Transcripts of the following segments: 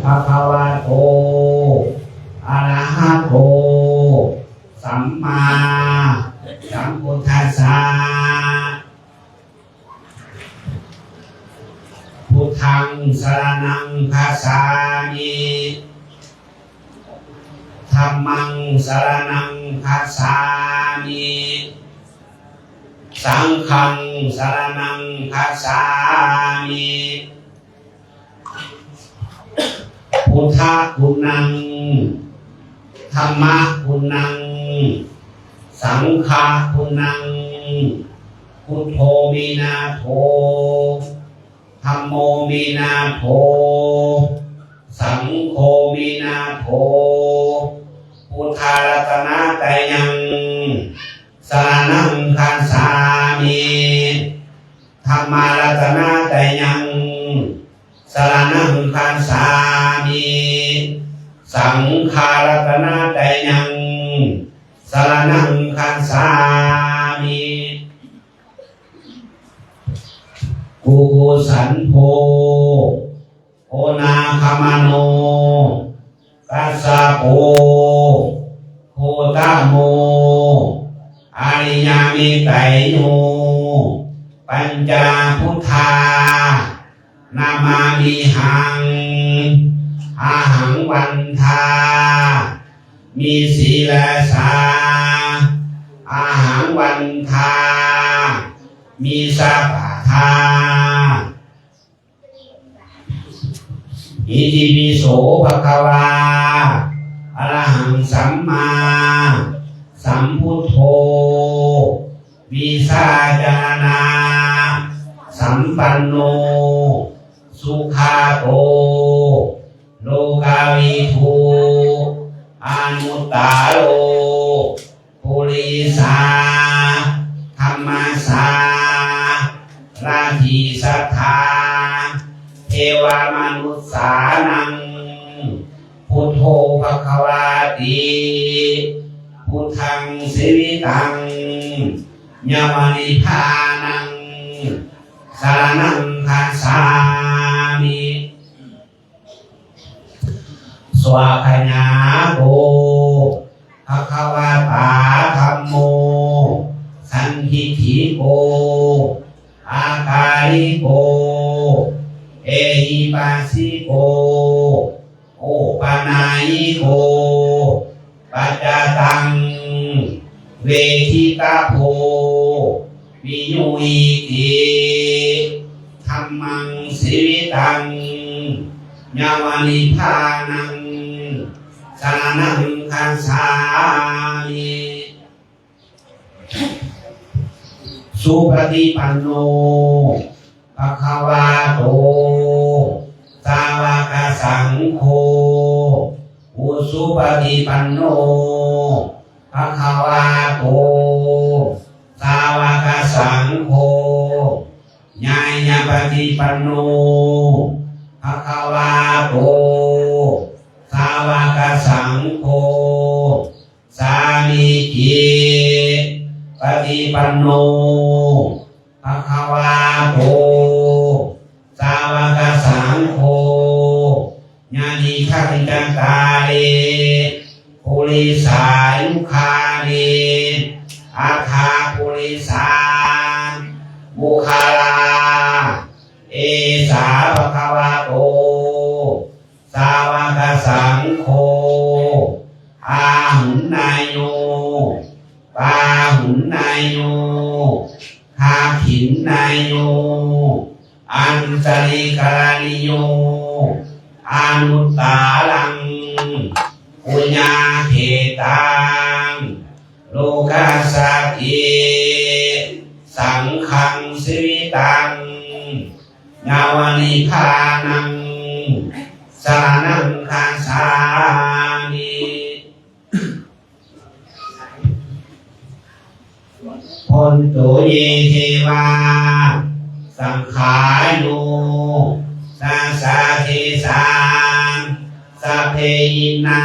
ພະຄະວະໂຕ ອະລະຫະໂຕ ສຳມາສຳພຸດທັດສະ ພຸດທັງສະລະນັງຄັດສາມິ ທຳມັງສະລະນັງຄັດສາມິ ສັງຄັງສະລະນັງຄັດສາມິ ພຸດທະຄຸນນັງ ທຳມະຄຸນນັງ ສັງຄະຄຸນນັງ ພຸດໂທ ມີນາໂທ ທຳໂມ ມີນາໂທ ສັງໂຄ ມີນາໂທ ພຸດທະລັດຕະນະໄຕຍັງ ສະລະນັງຄັດສາມິ ທຳມະລັດຕະນະໄຕຍັງ ສະລະນັງຄັດສາມິ ສັງຄະລັດຕະນະໄຕຍັງ ສະລະນັງຄັດສາມິ ກຸກຸສັນໂທ ໂອນາຄະມະໂນ ກັດສະໂປ ໂຄຕະໂມ ອະລິຍະເມດໄຕໂຍ ປັນຈາພຸດທາ ນະມາມິຫັງ ອະຫັງວັນທາ ມິສິລາສາ ອະຫັງວັນທາ ມິສະປະທາ ອິຕິປິໂສ ພະຄະວາ ອະລະຫັງ ສຳມາສຳພຸດໂທ ວິຊາຈາລະນະສຳປັນໂນ ສຸຂະໂຕ ໂລກະວິທູ ອະນຸດຕະໂລ ປຸລິສາ ທຳມະສາ ລາທິສັດຖາ ເທວະມະນຸດສານັງ ພຸດໂທ ພະຄະວາຕິ ພຸດທັງ ຊີວິຕັງ ຍະວະນິບພານັງ ສະລະນັງຄັດສາມິ ສວາກຂະຍາໂຕ ພະຄະວະຕາ ທຳໂມ ສັນທິດຖິໂກ ອາກາລິໂກ ເອຫິປັດສິໂກ ໂອປະນາຍິໂກ ປັດຈະຕັງ ເວທິຕະໂພ ວິໂຍຫິຕິ ທຳມັງ ຊີວິຕັງ ຍະວະນິບພານັງ ສະລະນັງຄັດສາມິ ສຸປະຕິປັນໂນ ພະຄະວະໂຕ ສາວະກະສັງໂຄ ອຸຊຸປະຕິປັນໂນ ພະຄະວະໂຕ ສາວະກະສັງໂຄ ຍາຍະປະຕິປັນໂນ ພະຄະວະໂຕ ສາວະກະສັງໂຄ ສາມີຈິປະຕິປັນໂນ ພະຄະວະໂຕ ສາວະກະສັງໂຄ ຍະນິຄັງຈັດຕາລິ ປຸລິສາຍຸຄານິ ອັດຖະປຸລິສາ ບຸກຄະລາ ເອສາ ພະຄະວະໂຕ ສາວະກະສັງໂຄ ອາຫຸນນາໂຍ ປາຫຸນນາໂຍ ທັກຂິນນາໂຍ ອັນຈະລິກະລະນິໂຍ ອະນຸດຕາລັງ ປຸນຍາເຂຕັງ ໂລກັດສາຕິ ສັງຄັງ ຊີວິຕັງ ຍາວະນິບພານັງ ສະລະນັງຄັດສາມິ ໂພນຕຸ ເຢ ເທວາ ສັງຄາໂຍ ຊາສາເທສາ ສະເພຫິນາ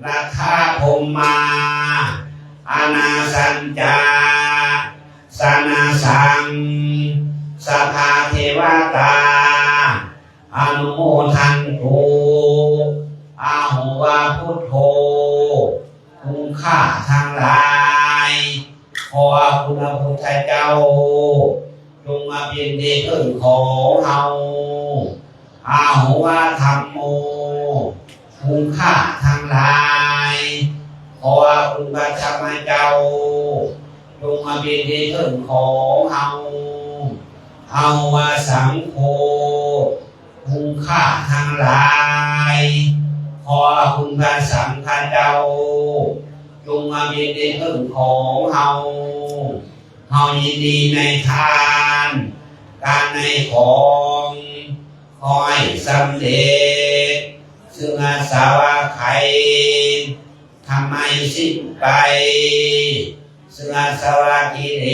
ລັດຖະພົມມາ ອະນາສັນຈາ ສະນາສັງ ສະພາເທວະຕາ ອະນຸໂມທັນຕຸ ອາໂຫວາພຸດໂທ ຄຸງຄ່າທັງຫຼາຍ ຂໍພະພຸດທະເຈົ້າ ຈົ່ງມາເປັນທີ່ເພິ່ງຂອງເຮົາ. ອາໂຫວາທັມໂມ ຄຸງຄ່າທັງຫຼາຍ ຂໍຄຸນພະທຳມະເຈົ້າ ຈົ່ງມາເປັນທີ່ເພິ່ງຂອງເຮົາ. ອາໂຫວາສັງໂຄ ຄຸງຄ່າທັງຫຼາຍ ຂໍຄຸນພະສັງຄະເຈົ້າ ຈົ່ງມາເປັນທີ່ເພິ່ງຂອງເຮົາ. ເຮົາຍິນດີໃນທານ ການໃຫ້ຂອງ ຂໍໃຫ້ສຳເລັດ ຊຶ່ງອາສະວະໄຂ ທຳໃຫ້ສິ້ນໄປ ຊຶ່ງອາສະວະກິເລ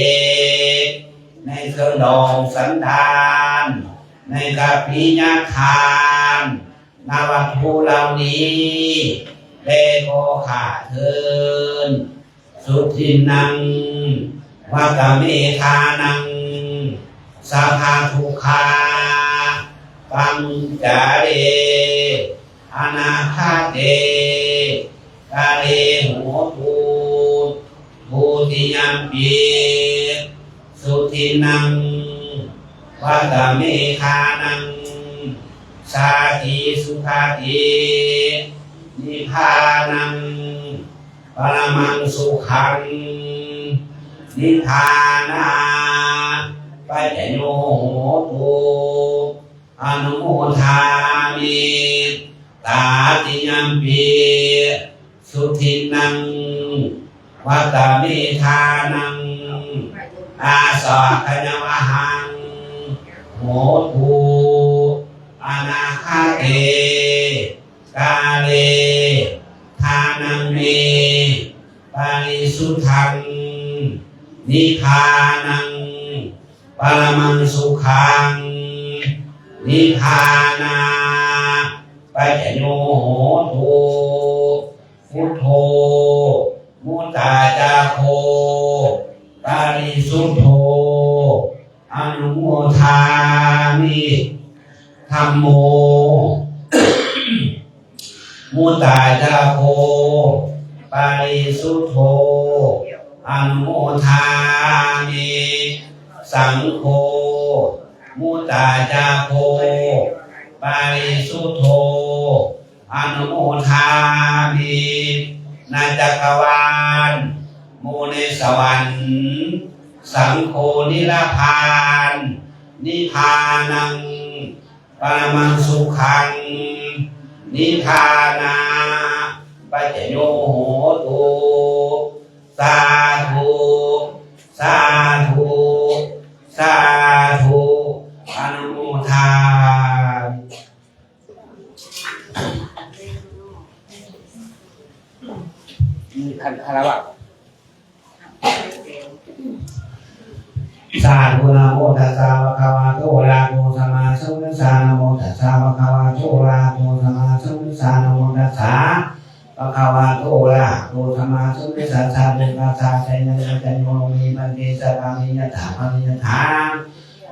ດ ໃນເຄື່ອງດອງສັນດານ ໃນກັບປິຍະທານ ນະວັດຖຸເຫຼົ່ານີ້ ແລະກໍຂ້າເທີນ ສຸທິນນັງ ວະຕະເມທານັງ ສັບພະທຸກຂາ ປະມຸນຈາເຣ ອະນາຄະເຕ ກາເລ ໂຫຕຸ ທຸຕິຍຳປິ ສຸທິນນັງ ວະຕະເມທານັງ ສາທິ ສຸຄະຕິ ນິບພານັງ ປະລະມັງສຸຂັງ ນິບພານາ ປັດຈະໂຍ ໂຫຕຸ ອະນຸໂມທາມິ ຕະຕິຍຳປິ ສຸທິນນັງ ວະຕະເມທານັງ ອາສະວະຂະຍະວະຫັງ ໂຫຕຸ ອະນາຄະເຕ ກາເລ ທານັງເມ ປະລິສຸດທັງ ນິບພານັງ ປະລະມັງສຸຂັງ ນິບພານາ ປັດຈະໂຍ ໂຫຕຸ ພຸດໂທ ມຸດຕາຈາໂຄ ປະລິສຸດໂທ ອະນຸໂມທາມິ ທຳໂມ ມຸດຕາຈາໂຄ ປະລິສຸດໂທ ອະນຸໂມທາມິ ສັງໂຄ ມຸດຕາຈາໂຄ ປະລິສຸດໂທ ອະນຸໂມທາມິ ນະຈັກກະວານ ໝູ່ໃນສະຫວັນ ສັງໂຄ ນິລະພານ ນິບພານັງ ປະລະມັງສຸຂັງ ນິບພານາ ປັດຈະໂຍ ໂຫຕຸ ສາທຸ ສາທຸ ສາທຸ ອະນຸໂມທາ ມີຄັນຄາລະວະ ສາທຸ ນະໂມຕັດສະ ພະຄະວະໂຕ ອະລະຫະໂຕ ສຳມາສຳພຸດທັດສະ ນະໂມຕັດສະ ພະຄະວະໂຕ ອະລະຫະໂຕ ສຳມາສຳພຸດທັດສະ ນະໂມຕັດສະ ພະຄະວະໂຕ ອະລະຫະໂຕ ສຳມາສຳພຸດທັດສະ ສາທຸ ຕັດສະ ຈະຍັງ ຈະໂຍ ໂລເມ ພັນເຕ ສະກາມິ ຍະຖາ ຄາມິ ຍະຖາ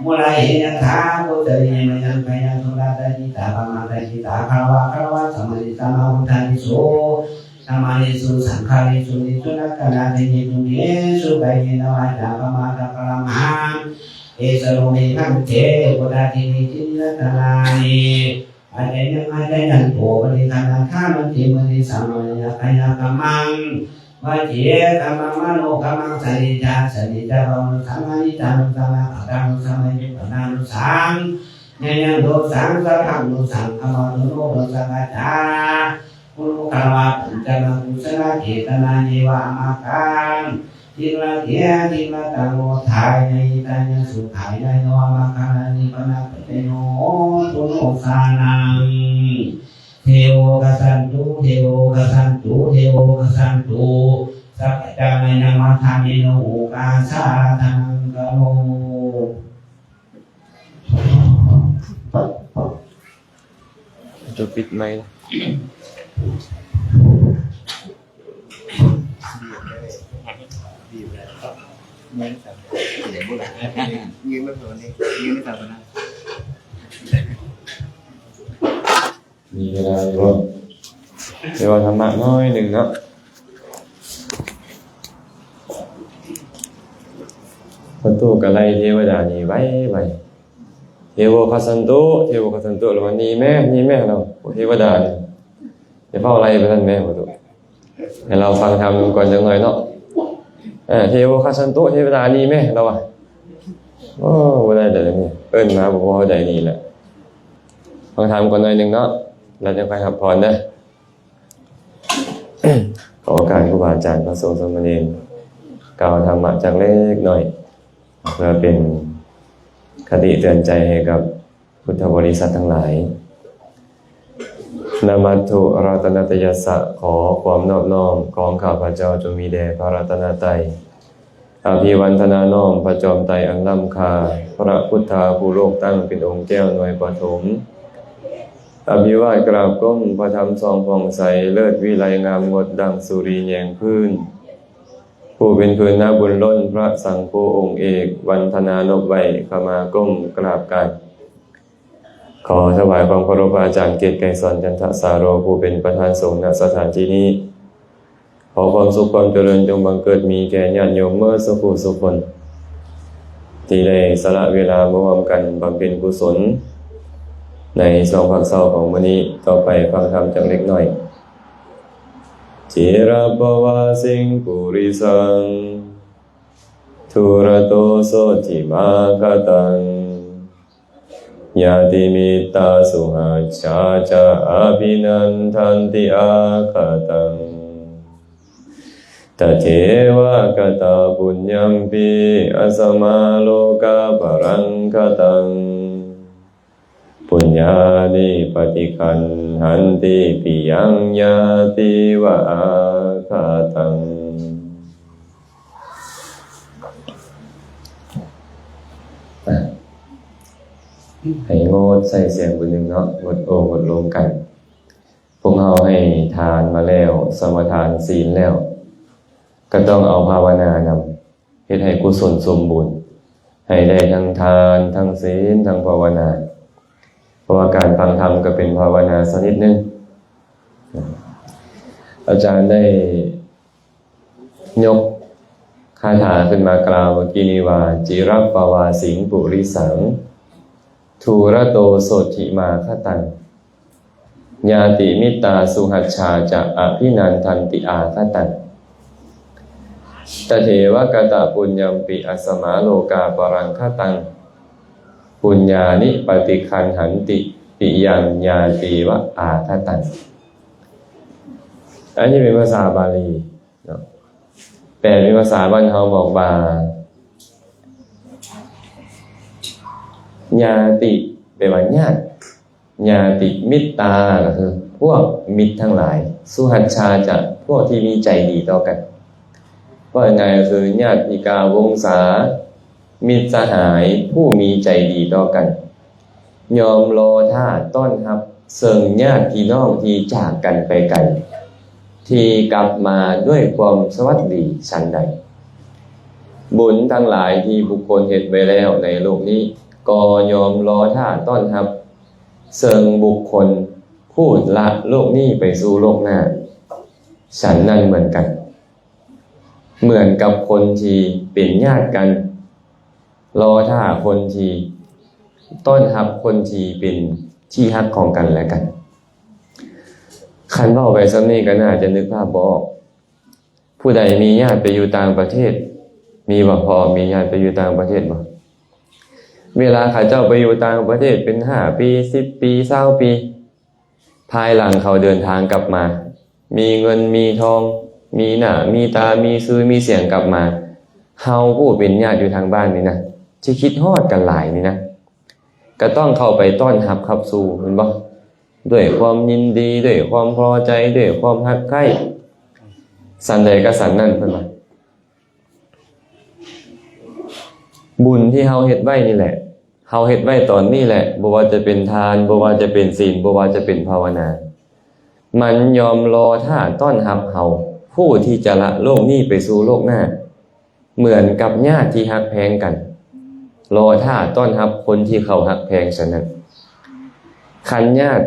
ມຸລາເຫ ຍະຖາ ໂກດຕະລີ ມະຍັງ ພະຍັງ ໂສລະຕະຈິຕາ ປະມາຕະຈິຕາ ຄາລະວະ ຄາລະວະ ສະມາທິ ສະມາພຸດທາທິໂສ ສະມາທິໂສ ສັງຄາທິໂສ ເຕໂສ ລັກຂະນາທິເນ ຕຸເມ ສຸກາເຍນະ ວາຈາ ກຳມັງ ທຳມະທັງ ກະລະມະຫັງ ເອສະໂລເມ ພັນເຕ ໂອດາທິເນ ຕິຕິນະຕະນານິ ອາຈາຍັງ ອາຈາຍັນໂຕ ປະຕິການາທາ ມັນຕິ ມັນຕິ ສາມະຍະ ກາຍະກຳມັງ ວະຈີກຳມັງ ມະໂນກຳມັງ ສະເນຈາ ສະເນຈາ ວະມະໂນສັງ ອະນິດຕານຸສັງ ອະກັດຕານຸສັງ ອະຍຸກະຕານຸສັງ ຍະຍັງໂດສັງ ສະພັງໂດສັງ ຄະມະໂຕໂນໂດສະກະຈາ ຄຸໂນຄາລະວະ ປັນຈະມະກຸສະລະເຈຕະນາ ເຍວະອະມາກັງ ທິລະເກ ທິລະຕັງ ໂອທາຍະ ຫິຕາຍະ ສຸຂາຍະ ເຍວະອະມາຄາລານິ ປະນະປັດຈະໂຍ ໂຫຕຸໂນສານັງ ເທໂວກະສັນຕຸ ເທໂວກະສັນຕຸ ເທໂວກະສັນຕຸ ສັກກະຈາມະຍັງ ວັດຖາມິໂນ ໂອກາສາທະນັງ ກະໂລ ໂຕປິດໄມ. ຢືນມາເທົ່ານີ້ ຢືນມາເທົ່ານັ້ນ. ມີເວລາຢູ່ບໍ່? ເດວ່າທຳມະໜ້ອຍໜຶ່ງເນາະ. ປະຕູກະໄລ່ເທວະດາໜີໄວໆ. ເທໂວຄັດສັນຕຸ ເທໂວຄັດສັນຕຸ ລາວວ່າ ໜີແມ້ ໜີແມ້ ລາວ ເທວະດານີ້ ຢ່າເຝົ້າໄລ່ໄປຊັ້ນແມ້ ປະຕູ. ໃຫ້ລາວຟັງທຳກ່ອນຈັກໜ້ອຍເນາະ. ເອີ ເທໂວຄັດສັນຕຸ ເທວະດາໜີແມ້ ລາວວ່າ. ໂອ້ ບໍ່ໄດ້ເລີຍນີ້ ເອີ້ນມາບໍ່ພໍໃຈນີ້ແຫຼະ. ຟັງທຳກ່ອນໜ້ອຍໜຶ່ງເນາະ ແລ້ວຈັ່ງຄ່ອຍຮັບພອນເດີ. ຂໍໂອກາດຄູບາອາຈານ ພະສົງສາມະເນນ ກ່າວທຳມະຈັກເລັກນ້ອຍ ເພື່ອເປັນຄະຕິເຕືອນໃຈໃຫ້ກັບພຸດທະບໍລິສັດທັງຫຼາຍ. ນະມັດຖຸລັດຕະນະຕະຍັດສະ ຂໍຄວາມນອບນ້ອມຂອງຂ້າພະເຈົ້າ ຈົ່ງມີແດ່ພະລັດຕະນະໄຕ. ອະພິວັນທະນານ້ອມພະຈອມໄຕອັນລ້ຳຄ່າ, ພະພຸດທາຜູ້ໂລກຕັ້ງເປັນອົງແກ້ວໜ່ວຍປະຖົມ. ອະພິວາດກາບກົ້ມພະທຳສ່ອງຜ່ອງໃສ, ເລີດວິໄລງາມງົດດັ່ງສຸຣີແຍງພື້ນ. ຜູ້ເປັນພື້ນນາບຸນລົ້ນ, ພະສັງຄູອົງເອກ, ວັນທະນານົບໄຫວ້, ຂະມາກົ້ມກາບການ. ຂໍຖວາຍຄວາມເຄົາລົບພະອາຈານເກດໄກສອນ ຈັນທະສາໂຣ ຜູ້ເປັນປະທານສົງ ນະສະຖານທີ່ນີ້. ຂໍຄວາມສຸກຄວາມຈະເລີນຈົ່ງບັງເກີດມີແກ່ຍາດໂຍມເໝິດສູ່ຜູ້ສູ່ຄົນ ທີ່ໄດ້ສະຫຼະເວລາມາຮ່ວມກັນບຳເພັນກຸສົນໃນຊ່ວງພັກເຊົາຂອງມື້ນີ້. ຕໍ່ໄປຟັງທຳຈັກເລັກນ້ອຍ. Cirappavāsiṃ purisaṃ dūrato sotthimakataṃ, ñātimittā suhajjā ca abhinandanti āgataṃ. Tathevakatapuññampi asmā lokā paraṃ kataṃ, puññāni paṭiggaṇhanti piyaṃ ñātiva āgataṃ. ໃຫ້ງົດໃຊ້ສຽງບຶດໜຶ່ງເນາະ, ງົດໂອ້ງົດລົມກັນ. ພວກເຮົາໃຫ້ທານມາແລ້ວ, ສະມາທານ, ສີນແລ້ວ, ກໍຕ້ອງເອົາພາວະນານຳ, ເຮັດໃຫ້ກຸສົນສົມບູນ, ໃຫ້ໄດ້ທັງທານ, ທັງສີນ, ທັງພາວະນາ. ເພາະວ່າການຟັງທຳກໍເປັນພາວະນາຊະນິດໜຶ່ງ. ອາຈານໄດ້ ຍົກຄາຖາຂຶ້ນມາກ່າວເມື່ອກີ້ນີ້ວ່າ Cirappavāsiṃ purisaṃ dūrato sotthimakataṃ, ñātimittā suhajjā ca abhinandanti āgataṃ. Tathevakatapuññampi asmā lokā paraṃ kataṃ, puññāni paṭiggaṇhanti piyaṃ ñātiva āgataṃ. ອັນນີ້ເປັນພາສາບາລີເນາະ, ແປເປັນພາສາບ້ານເຮົາບອກວ່າ ຍາຕິ ແປວ່າຍາດ, ຍາຕິມິດຕາ ກໍຄືພວກມິດທັງຫຼາຍ, ສຸຫັດຊາຈະ ພວກທີ່ມີໃຈດີຕໍ່ກັນ. ເວົ້າງ່າຍໆກໍຄືຍາດຕິກາວົງສາ, ມິດສະຫາຍ ຜູ້ມີໃຈດີຕໍ່ກັນ. ຍອມລໍຖ້າຕ້ອນຮັບເຊິ່ງຍາດພີ່ນ້ອງທີ່ຈາກກັນໄປໄກ ທີ່ກັບມາດ້ວຍຄວາມສະຫວັດດີສັນໃດ. ບຸນທັງຫຼາຍທີ່ບຸກຄົນເຮັດໄວ້ແລ້ວໃນໂລກນີ້ ກໍຍອມລໍຖ້າຕ້ອນຮັບເຊິ່ງບຸກຄົນຜູ້ລະໂລກນີ້ໄປສູ່ໂລກໜ້າ ສັນນັ້ນເໝືອນກັນ. ເໝືອນກັບຄົນທີ່ເປັນຍາດກັນ ລໍຖ້າຄົນທີ່ ຕ້ອນຮັບຄົນທີ່ເປັນທີ່ຮັກຂອງກັນແລະກັນ. ຄັນເວົ້າໄປສ່ຳນີ້ກໍໜ້າຈະນຶກພາບບໍ່ອອກ. ຜູ້ໃດມີຍາດໄປຢູ່ຕ່າງປະເທດ ມີບໍ່? ພໍ່ມີຍາດໄປຢູ່ຕ່າງປະເທດບໍ່? ເວລາເຂົາເຈົ້າໄປຢູ່ຕ່າງປະເທດເປັນຫ້າປີ ສິບປີ ຊາວປີ ພາຍຫຼັງເຂົາເດີນທາງກັບມາ ມີເງິນມີທອງ ມີໜ້າມີຕາ ມີຊື່ມີສຽງກັບມາ, ເຮົາຜູ້ເປັນຍາດຢູ່ທາງບ້ານນີ້ນະ ທີ່ຄິດຮອດກັນຫຼາຍນີ້ນະ ກໍຕ້ອງເຂົ້າໄປຕ້ອນຮັບຂັບສູ່ ແມ່ນບໍ່? ດ້ວຍຄວາມຍິນດີ ດ້ວຍຄວາມພໍໃຈ ດ້ວຍຄວາມຮັກໃຄ່ ສັນໃດກໍສັນນັ້ນ ເພິ່ນວ່າ. ບຸນທີ່ເຮົາເຮັດໄວ້ນີ້ແຫຼະ ເຮົາເຮັດໄວ້ຕອນນີ້ແຫຼະ ບໍ່ວ່າຈະເປັນທານ ບໍ່ວ່າຈະເປັນສິນ ບໍ່ວ່າຈະເປັນພາວະນາ ມັນຍອມລໍຖ້າຕ້ອນຮັບເຮົາ ຜູ້ທີ່ຈະລະໂລກນີ້ໄປສູ່ໂລກໜ້າ ເໝືອນກັບຍາດທີ່ຮັກແພງກັນ ລໍຖ້າຕ້ອນຮັບຄົນທີ່ເຂົາຮັກແພງສະນັ້ນ. ຄັນຍາດ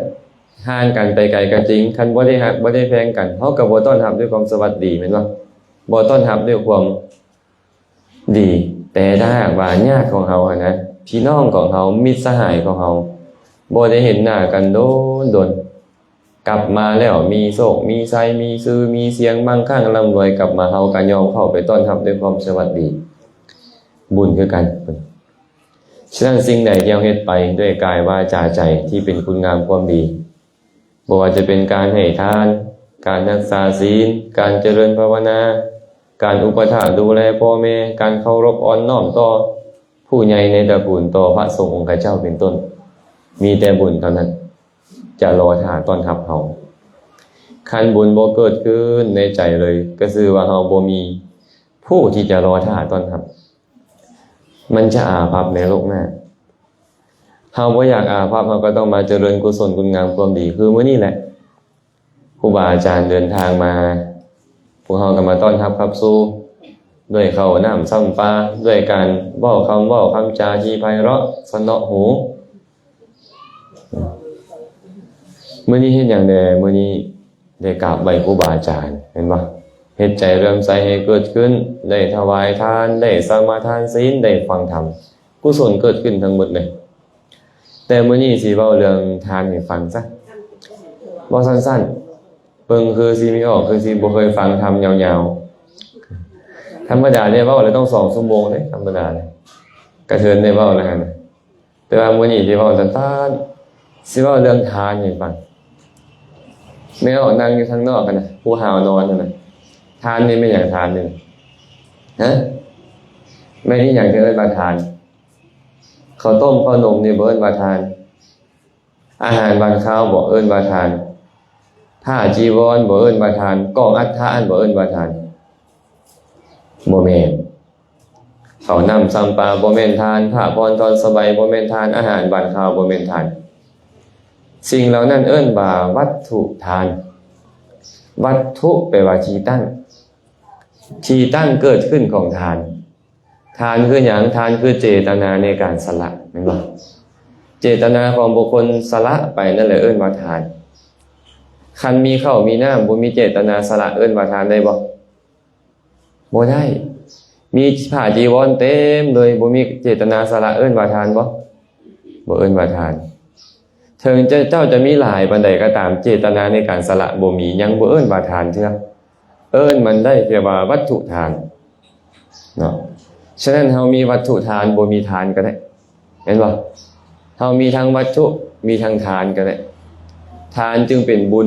ຫ່າງກັນໄປໄກກໍຈິງ, ຄັນບໍ່ໄດ້ຮັກບໍ່ໄດ້ແພງກັນ, ເຮົາກໍບໍ່ຕ້ອນຮັບດ້ວຍຄວາມສະຫວັດດີ, ແມ່ນບໍ່? ບໍ່ຕ້ອນຮັບດ້ວຍຄວາມດີ. ແຕ່ຖ້າຫາກວ່າຍາດຂອງເຮົາຫັ້ນນະ, ພີ່ນ້ອງຂອງເຮົາ, ມິດສະຫາຍຂອງເຮົາ, ບໍ່ໄດ້ເຫັນໜ້າກັນດົນໆ, ກັບມາແລ້ວມີໂຊກມີໄຊ, ມີຊື່ມີສຽງ, ບາງຄັ້ງລ່ຳລວຍ, ກັບມາເຮົາກໍຍອມເຂົ້າໄປຕ້ອນຮັບດ້ວຍຄວາມສະຫວັດດີ, ບຸນຄືກັນ. ສະນັ້ນ ສິ່ງໃດທີ່ເຮົາເຮັດໄປດ້ວຍກາຍ ວາຈາ ໃຈ ທີ່ເປັນຄຸນງາມຄວາມດີ, ບໍ່ວ່າຈະເປັນການໃຫ້ທານ, ການຮັກສາສິນ, ການຈະເລີນພາວະນາ, ການອຸປະຖາກດູແລພໍ່ແມ່, ການເຄົາລົບອ່ອນນ້ອມຕໍ່ຜູ້ໃຫຍ່ໃນຕະກູນ, ຕໍ່ພະສົງອົງຄະເຈົ້າເປັນຕົ້ນ, ມີແຕ່ບຸນເທົ່ານັ້ນຈະລໍຖ້າຕ້ອນຮັບເຮົາ. ຄັນບຸນບໍ່ເກີດຂຶ້ນໃນໃຈເລີຍ, ກໍຊື່ວ່າເຮົາບໍ່ມີຜູ້ທີ່ຈະລໍຖ້າຕ້ອນຮັບ. ມັນຈະອາພັບໃນໂລກໜ້າ. ເຮົາບໍ່ຢາກອາພັບ, ເຮົາກໍຕ້ອງມາຈະເລີນກຸສົນຄຸນງາມຄວາມດີ. ຄືມື້ນີ້ແຫຼະ ຄູບາອາຈານເດີນທາງມາ, ພວກເຮົາກໍມາຕ້ອນຮັບຂັບສູ່ດ້ວຍເຂົ້ານ້ຳຊຳປາ, ດ້ວຍການເວົ້າຄຳເວົ້າຄຳຈາທີ່ໄພເລາະສະເນາະຫູ. ມື້ນີ້ເຮັດຫຍັງແດ່? ມື້ນີ້ໄດ້ກາບໄຫວ້ຄູບາອາຈານ, ແມ່ນບໍ່? ເຮັດໃຈເຫຼື້ອມໃສໃຫ້ເກີດຂຶ້ນ, ໄດ້ຖວາຍທານ, ໄດ້ສະມາທານສິນ, ໄດ້ຟັງທຳ, ກຸສົນເກີດຂຶ້ນທັງໝົດເລີຍ. ແຕ່ມື້ນີ້ຊິເວົ້າເລື່ອງທານໃຫ້ຟັງຊະ. ເວົ້າສັ້ນໆ, ເບິ່ງຄືຊິມີອອກ, ຄືຊິບໍ່ເຄີຍຟັງທຳຍາວໆ. ທຳມະດາໄດ້ເວົ້າແລ້ວຕ້ອງສອງຊົ່ວໂມງເດ້, ທຳມະດາເດ້. ກະເທີນໄດ້ເວົ້າແລ້ວຫັ້ນນະ. ແຕ່ວ່າມື້ນີ້ຊິເວົ້າສັ້ນໆ, ຊິເວົ້າເລື່ອງທານໃຫ້ຟັງ. ແມ່ອອກນັ່ງຢູ່ທາງນອກຫັ້ນນະ, ຜູ້ຫາວນອນຫັ້ນນະ. ທານນີ້ແມ່ນຫຍັງ? ທານນີ້ ຮະ? ແມ່ນອີຫຍັງທີ່ເອີ້ນວ່າທານ? ເຂົ້າຕົ້ມເຂົ້າໜົມນີ້ບໍ່ເອີ້ນວ່າທານ? ອາຫານຫວານຄາວບໍ່ເອີ້ນວ່າທານ? ຜ້າຈີວອນບໍ່ເອີ້ນວ່າທານ? ກອງອັດຖະຫັ້ນບໍ່ເອີ້ນວ່າທານ? ບໍ່ແມ່ນ. ເຂົ້ານ້ຳຊຳປາບໍ່ແມ່ນທານ, ຜ້າຜ່ອນທ່ອນສະໄບບໍ່ແມ່ນທານ, ອາຫານຫວານຄາວບໍ່ແມ່ນທານ. ສິ່ງເຫຼົ່ານັ້ນເອີ້ນວ່າວັດຖຸທານ. ວັດຖຸແປວ່າທີ່ຕັ້ງ, ທີ່ຕັ້ງເກີດຂຶ້ນຂອງທານ. ທານຄືຫຍັງ? ທານຄືເຈດຕະນາໃນການສະຫຼະ, ແມ່ນບໍ່? ເຈດຕະນາຂອງບຸກຄົນສະຫຼະໄປນັ້ນແຫຼະເອີ້ນວ່າທານ. ຄັນມີເຂົ້າມີນ້ຳ ບໍ່ມີເຈດຕະນາສະຫຼະເອີ້ນວ່າທານໄດ້ບໍ່? ບໍ່ໄດ້. ມີຜ້າຈີວອນເຕັມເລີຍ ບໍ່ມີເຈດຕະນາສະຫຼະເອີ້ນວ່າທານບໍ່? ບໍ່ເອີ້ນວ່າທານ. ເຖິງເຈົ້າຈະມີຫຼາຍປານໃດກໍຕາມ ເຈດຕະນາໃນການສະຫຼະບໍ່ມີ ຍັງບໍ່ເອີ້ນວ່າທານເທື່ອ. ເອີ້ນມັນໄດ້ແຕ່ວ່າວັດຖຸທານເນາະ. ສະນັ້ນເຮົາມີວັດຖຸທານ ບໍ່ມີທານກໍໄດ້. ແມ່ນບໍ່? ເຮົາມີທັງວັດຖຸ ມີທັງທານກໍໄດ້. ທານຈຶ່ງເປັນບຸນ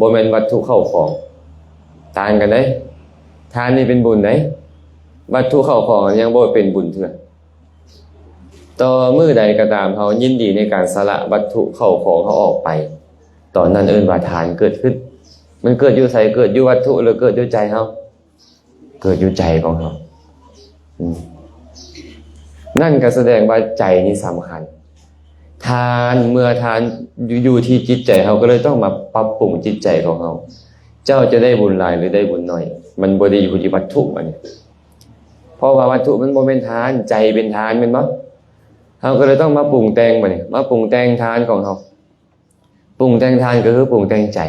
ບໍ່ແມ່ນວັດຖຸເຂົ້າຂອງ. ຕ່າງກັນເດ້. ທານນີ້ເປັນບຸນເດ້. ວັດຖຸເຂົ້າຂອງຍັງບໍ່ເປັນບຸນເທື່ອ. ຕໍ່ມື້ໃດກໍຕາມເຮົາຍິນດີໃນການສະຫຼະວັດຖຸເຂົ້າຂອງເຮົາອອກໄປ, ຕອນນັ້ນເອີ້ນວ່າທານເກີດຂຶ້ນ. ມັນເກີດຢູ່ໃສ? ເກີດຢູ່ວັດຖຸ ຫຼື ເກີດຢູ່ໃຈເຮົາ? ເກີດຢູ່ໃຈຂອງເຮົາ. ອືມ ນັ້ນກໍສະແດງວ່າໃຈນີ້ສຳຄັນ. ທານ ເມື່ອທານຢູ່ ຢູ່ທີ່ຈິດໃຈເຮົາ ກໍເລີຍຕ້ອງມາປັບປຸງຈິດໃຈຂອງເຮົາ. ເຈົ້າຈະໄດ້ບຸນຫຼາຍ ຫຼື ໄດ້ບຸນໜ້ອຍ ມັນບໍ່ໄດ້ຢູ່ທີ່ວັດຖຸບັດນີ້. ເພາະວ່າວັດຖຸມັນບໍ່ແມ່ນທານ, ໃຈເປັນທານ ແມ່ນບໍ່? ເຮົາກໍເລີຍຕ້ອງມາປຸງແຕ່ງບັດນີ້, ມາປຸງແຕ່ງທານຂອງເຮົາ. ປຸງແຕ່ງທານກໍຄືປຸງແຕ່ງໃຈ.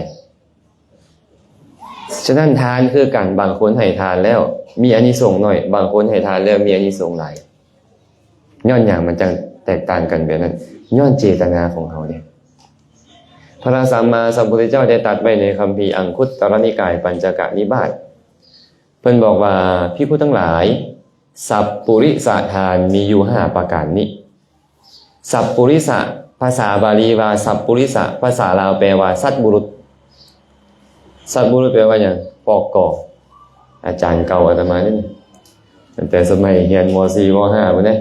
ສະນັ້ນ ທານຄືກັນ, ບາງຄົນໃຫ້ທານແລ້ວມີອານິສົງໜ້ອຍ, ບາງຄົນໃຫ້ທານແລ້ວມີອານິສົງຫຼາຍ. ຍ້ອນຫຍັງມັນຈັ່ງແຕກຕ່າງກັນແບບນັ້ນ? ຍ້ອນເຈດຕະນາຂອງເຮົາເດ້. ພະສຳມາສຳພຸດທະເຈົ້າໄດ້ຕັດໄວ້ໃນຄຳພີອັງຄຸດຕະລະນິກາຍ ປັນຈະກະນິບາດ, ເພິ່ນບອກວ່າ, ພິກຂຸທັງຫຼາຍ, ສັບປຸລິສະທານມີຢູ່ຫ້າປະການນີ້. ສັບປຸລິສະ, ພາສາບາລີວ່າສັບປຸລິສະ, ພາສາລາວແປວ່າສັດບຸລຸດ. ສັດບຸລຸດແປວ່າຫຍັງ? ປອກກອ. ອາຈານເກົ່າອາດຕະມານີ້ ຕັ້ງແຕ່ສະໄໝຮຽນ ມໍສີ່ ມໍຫ້າ ພຸ້ນເດ້.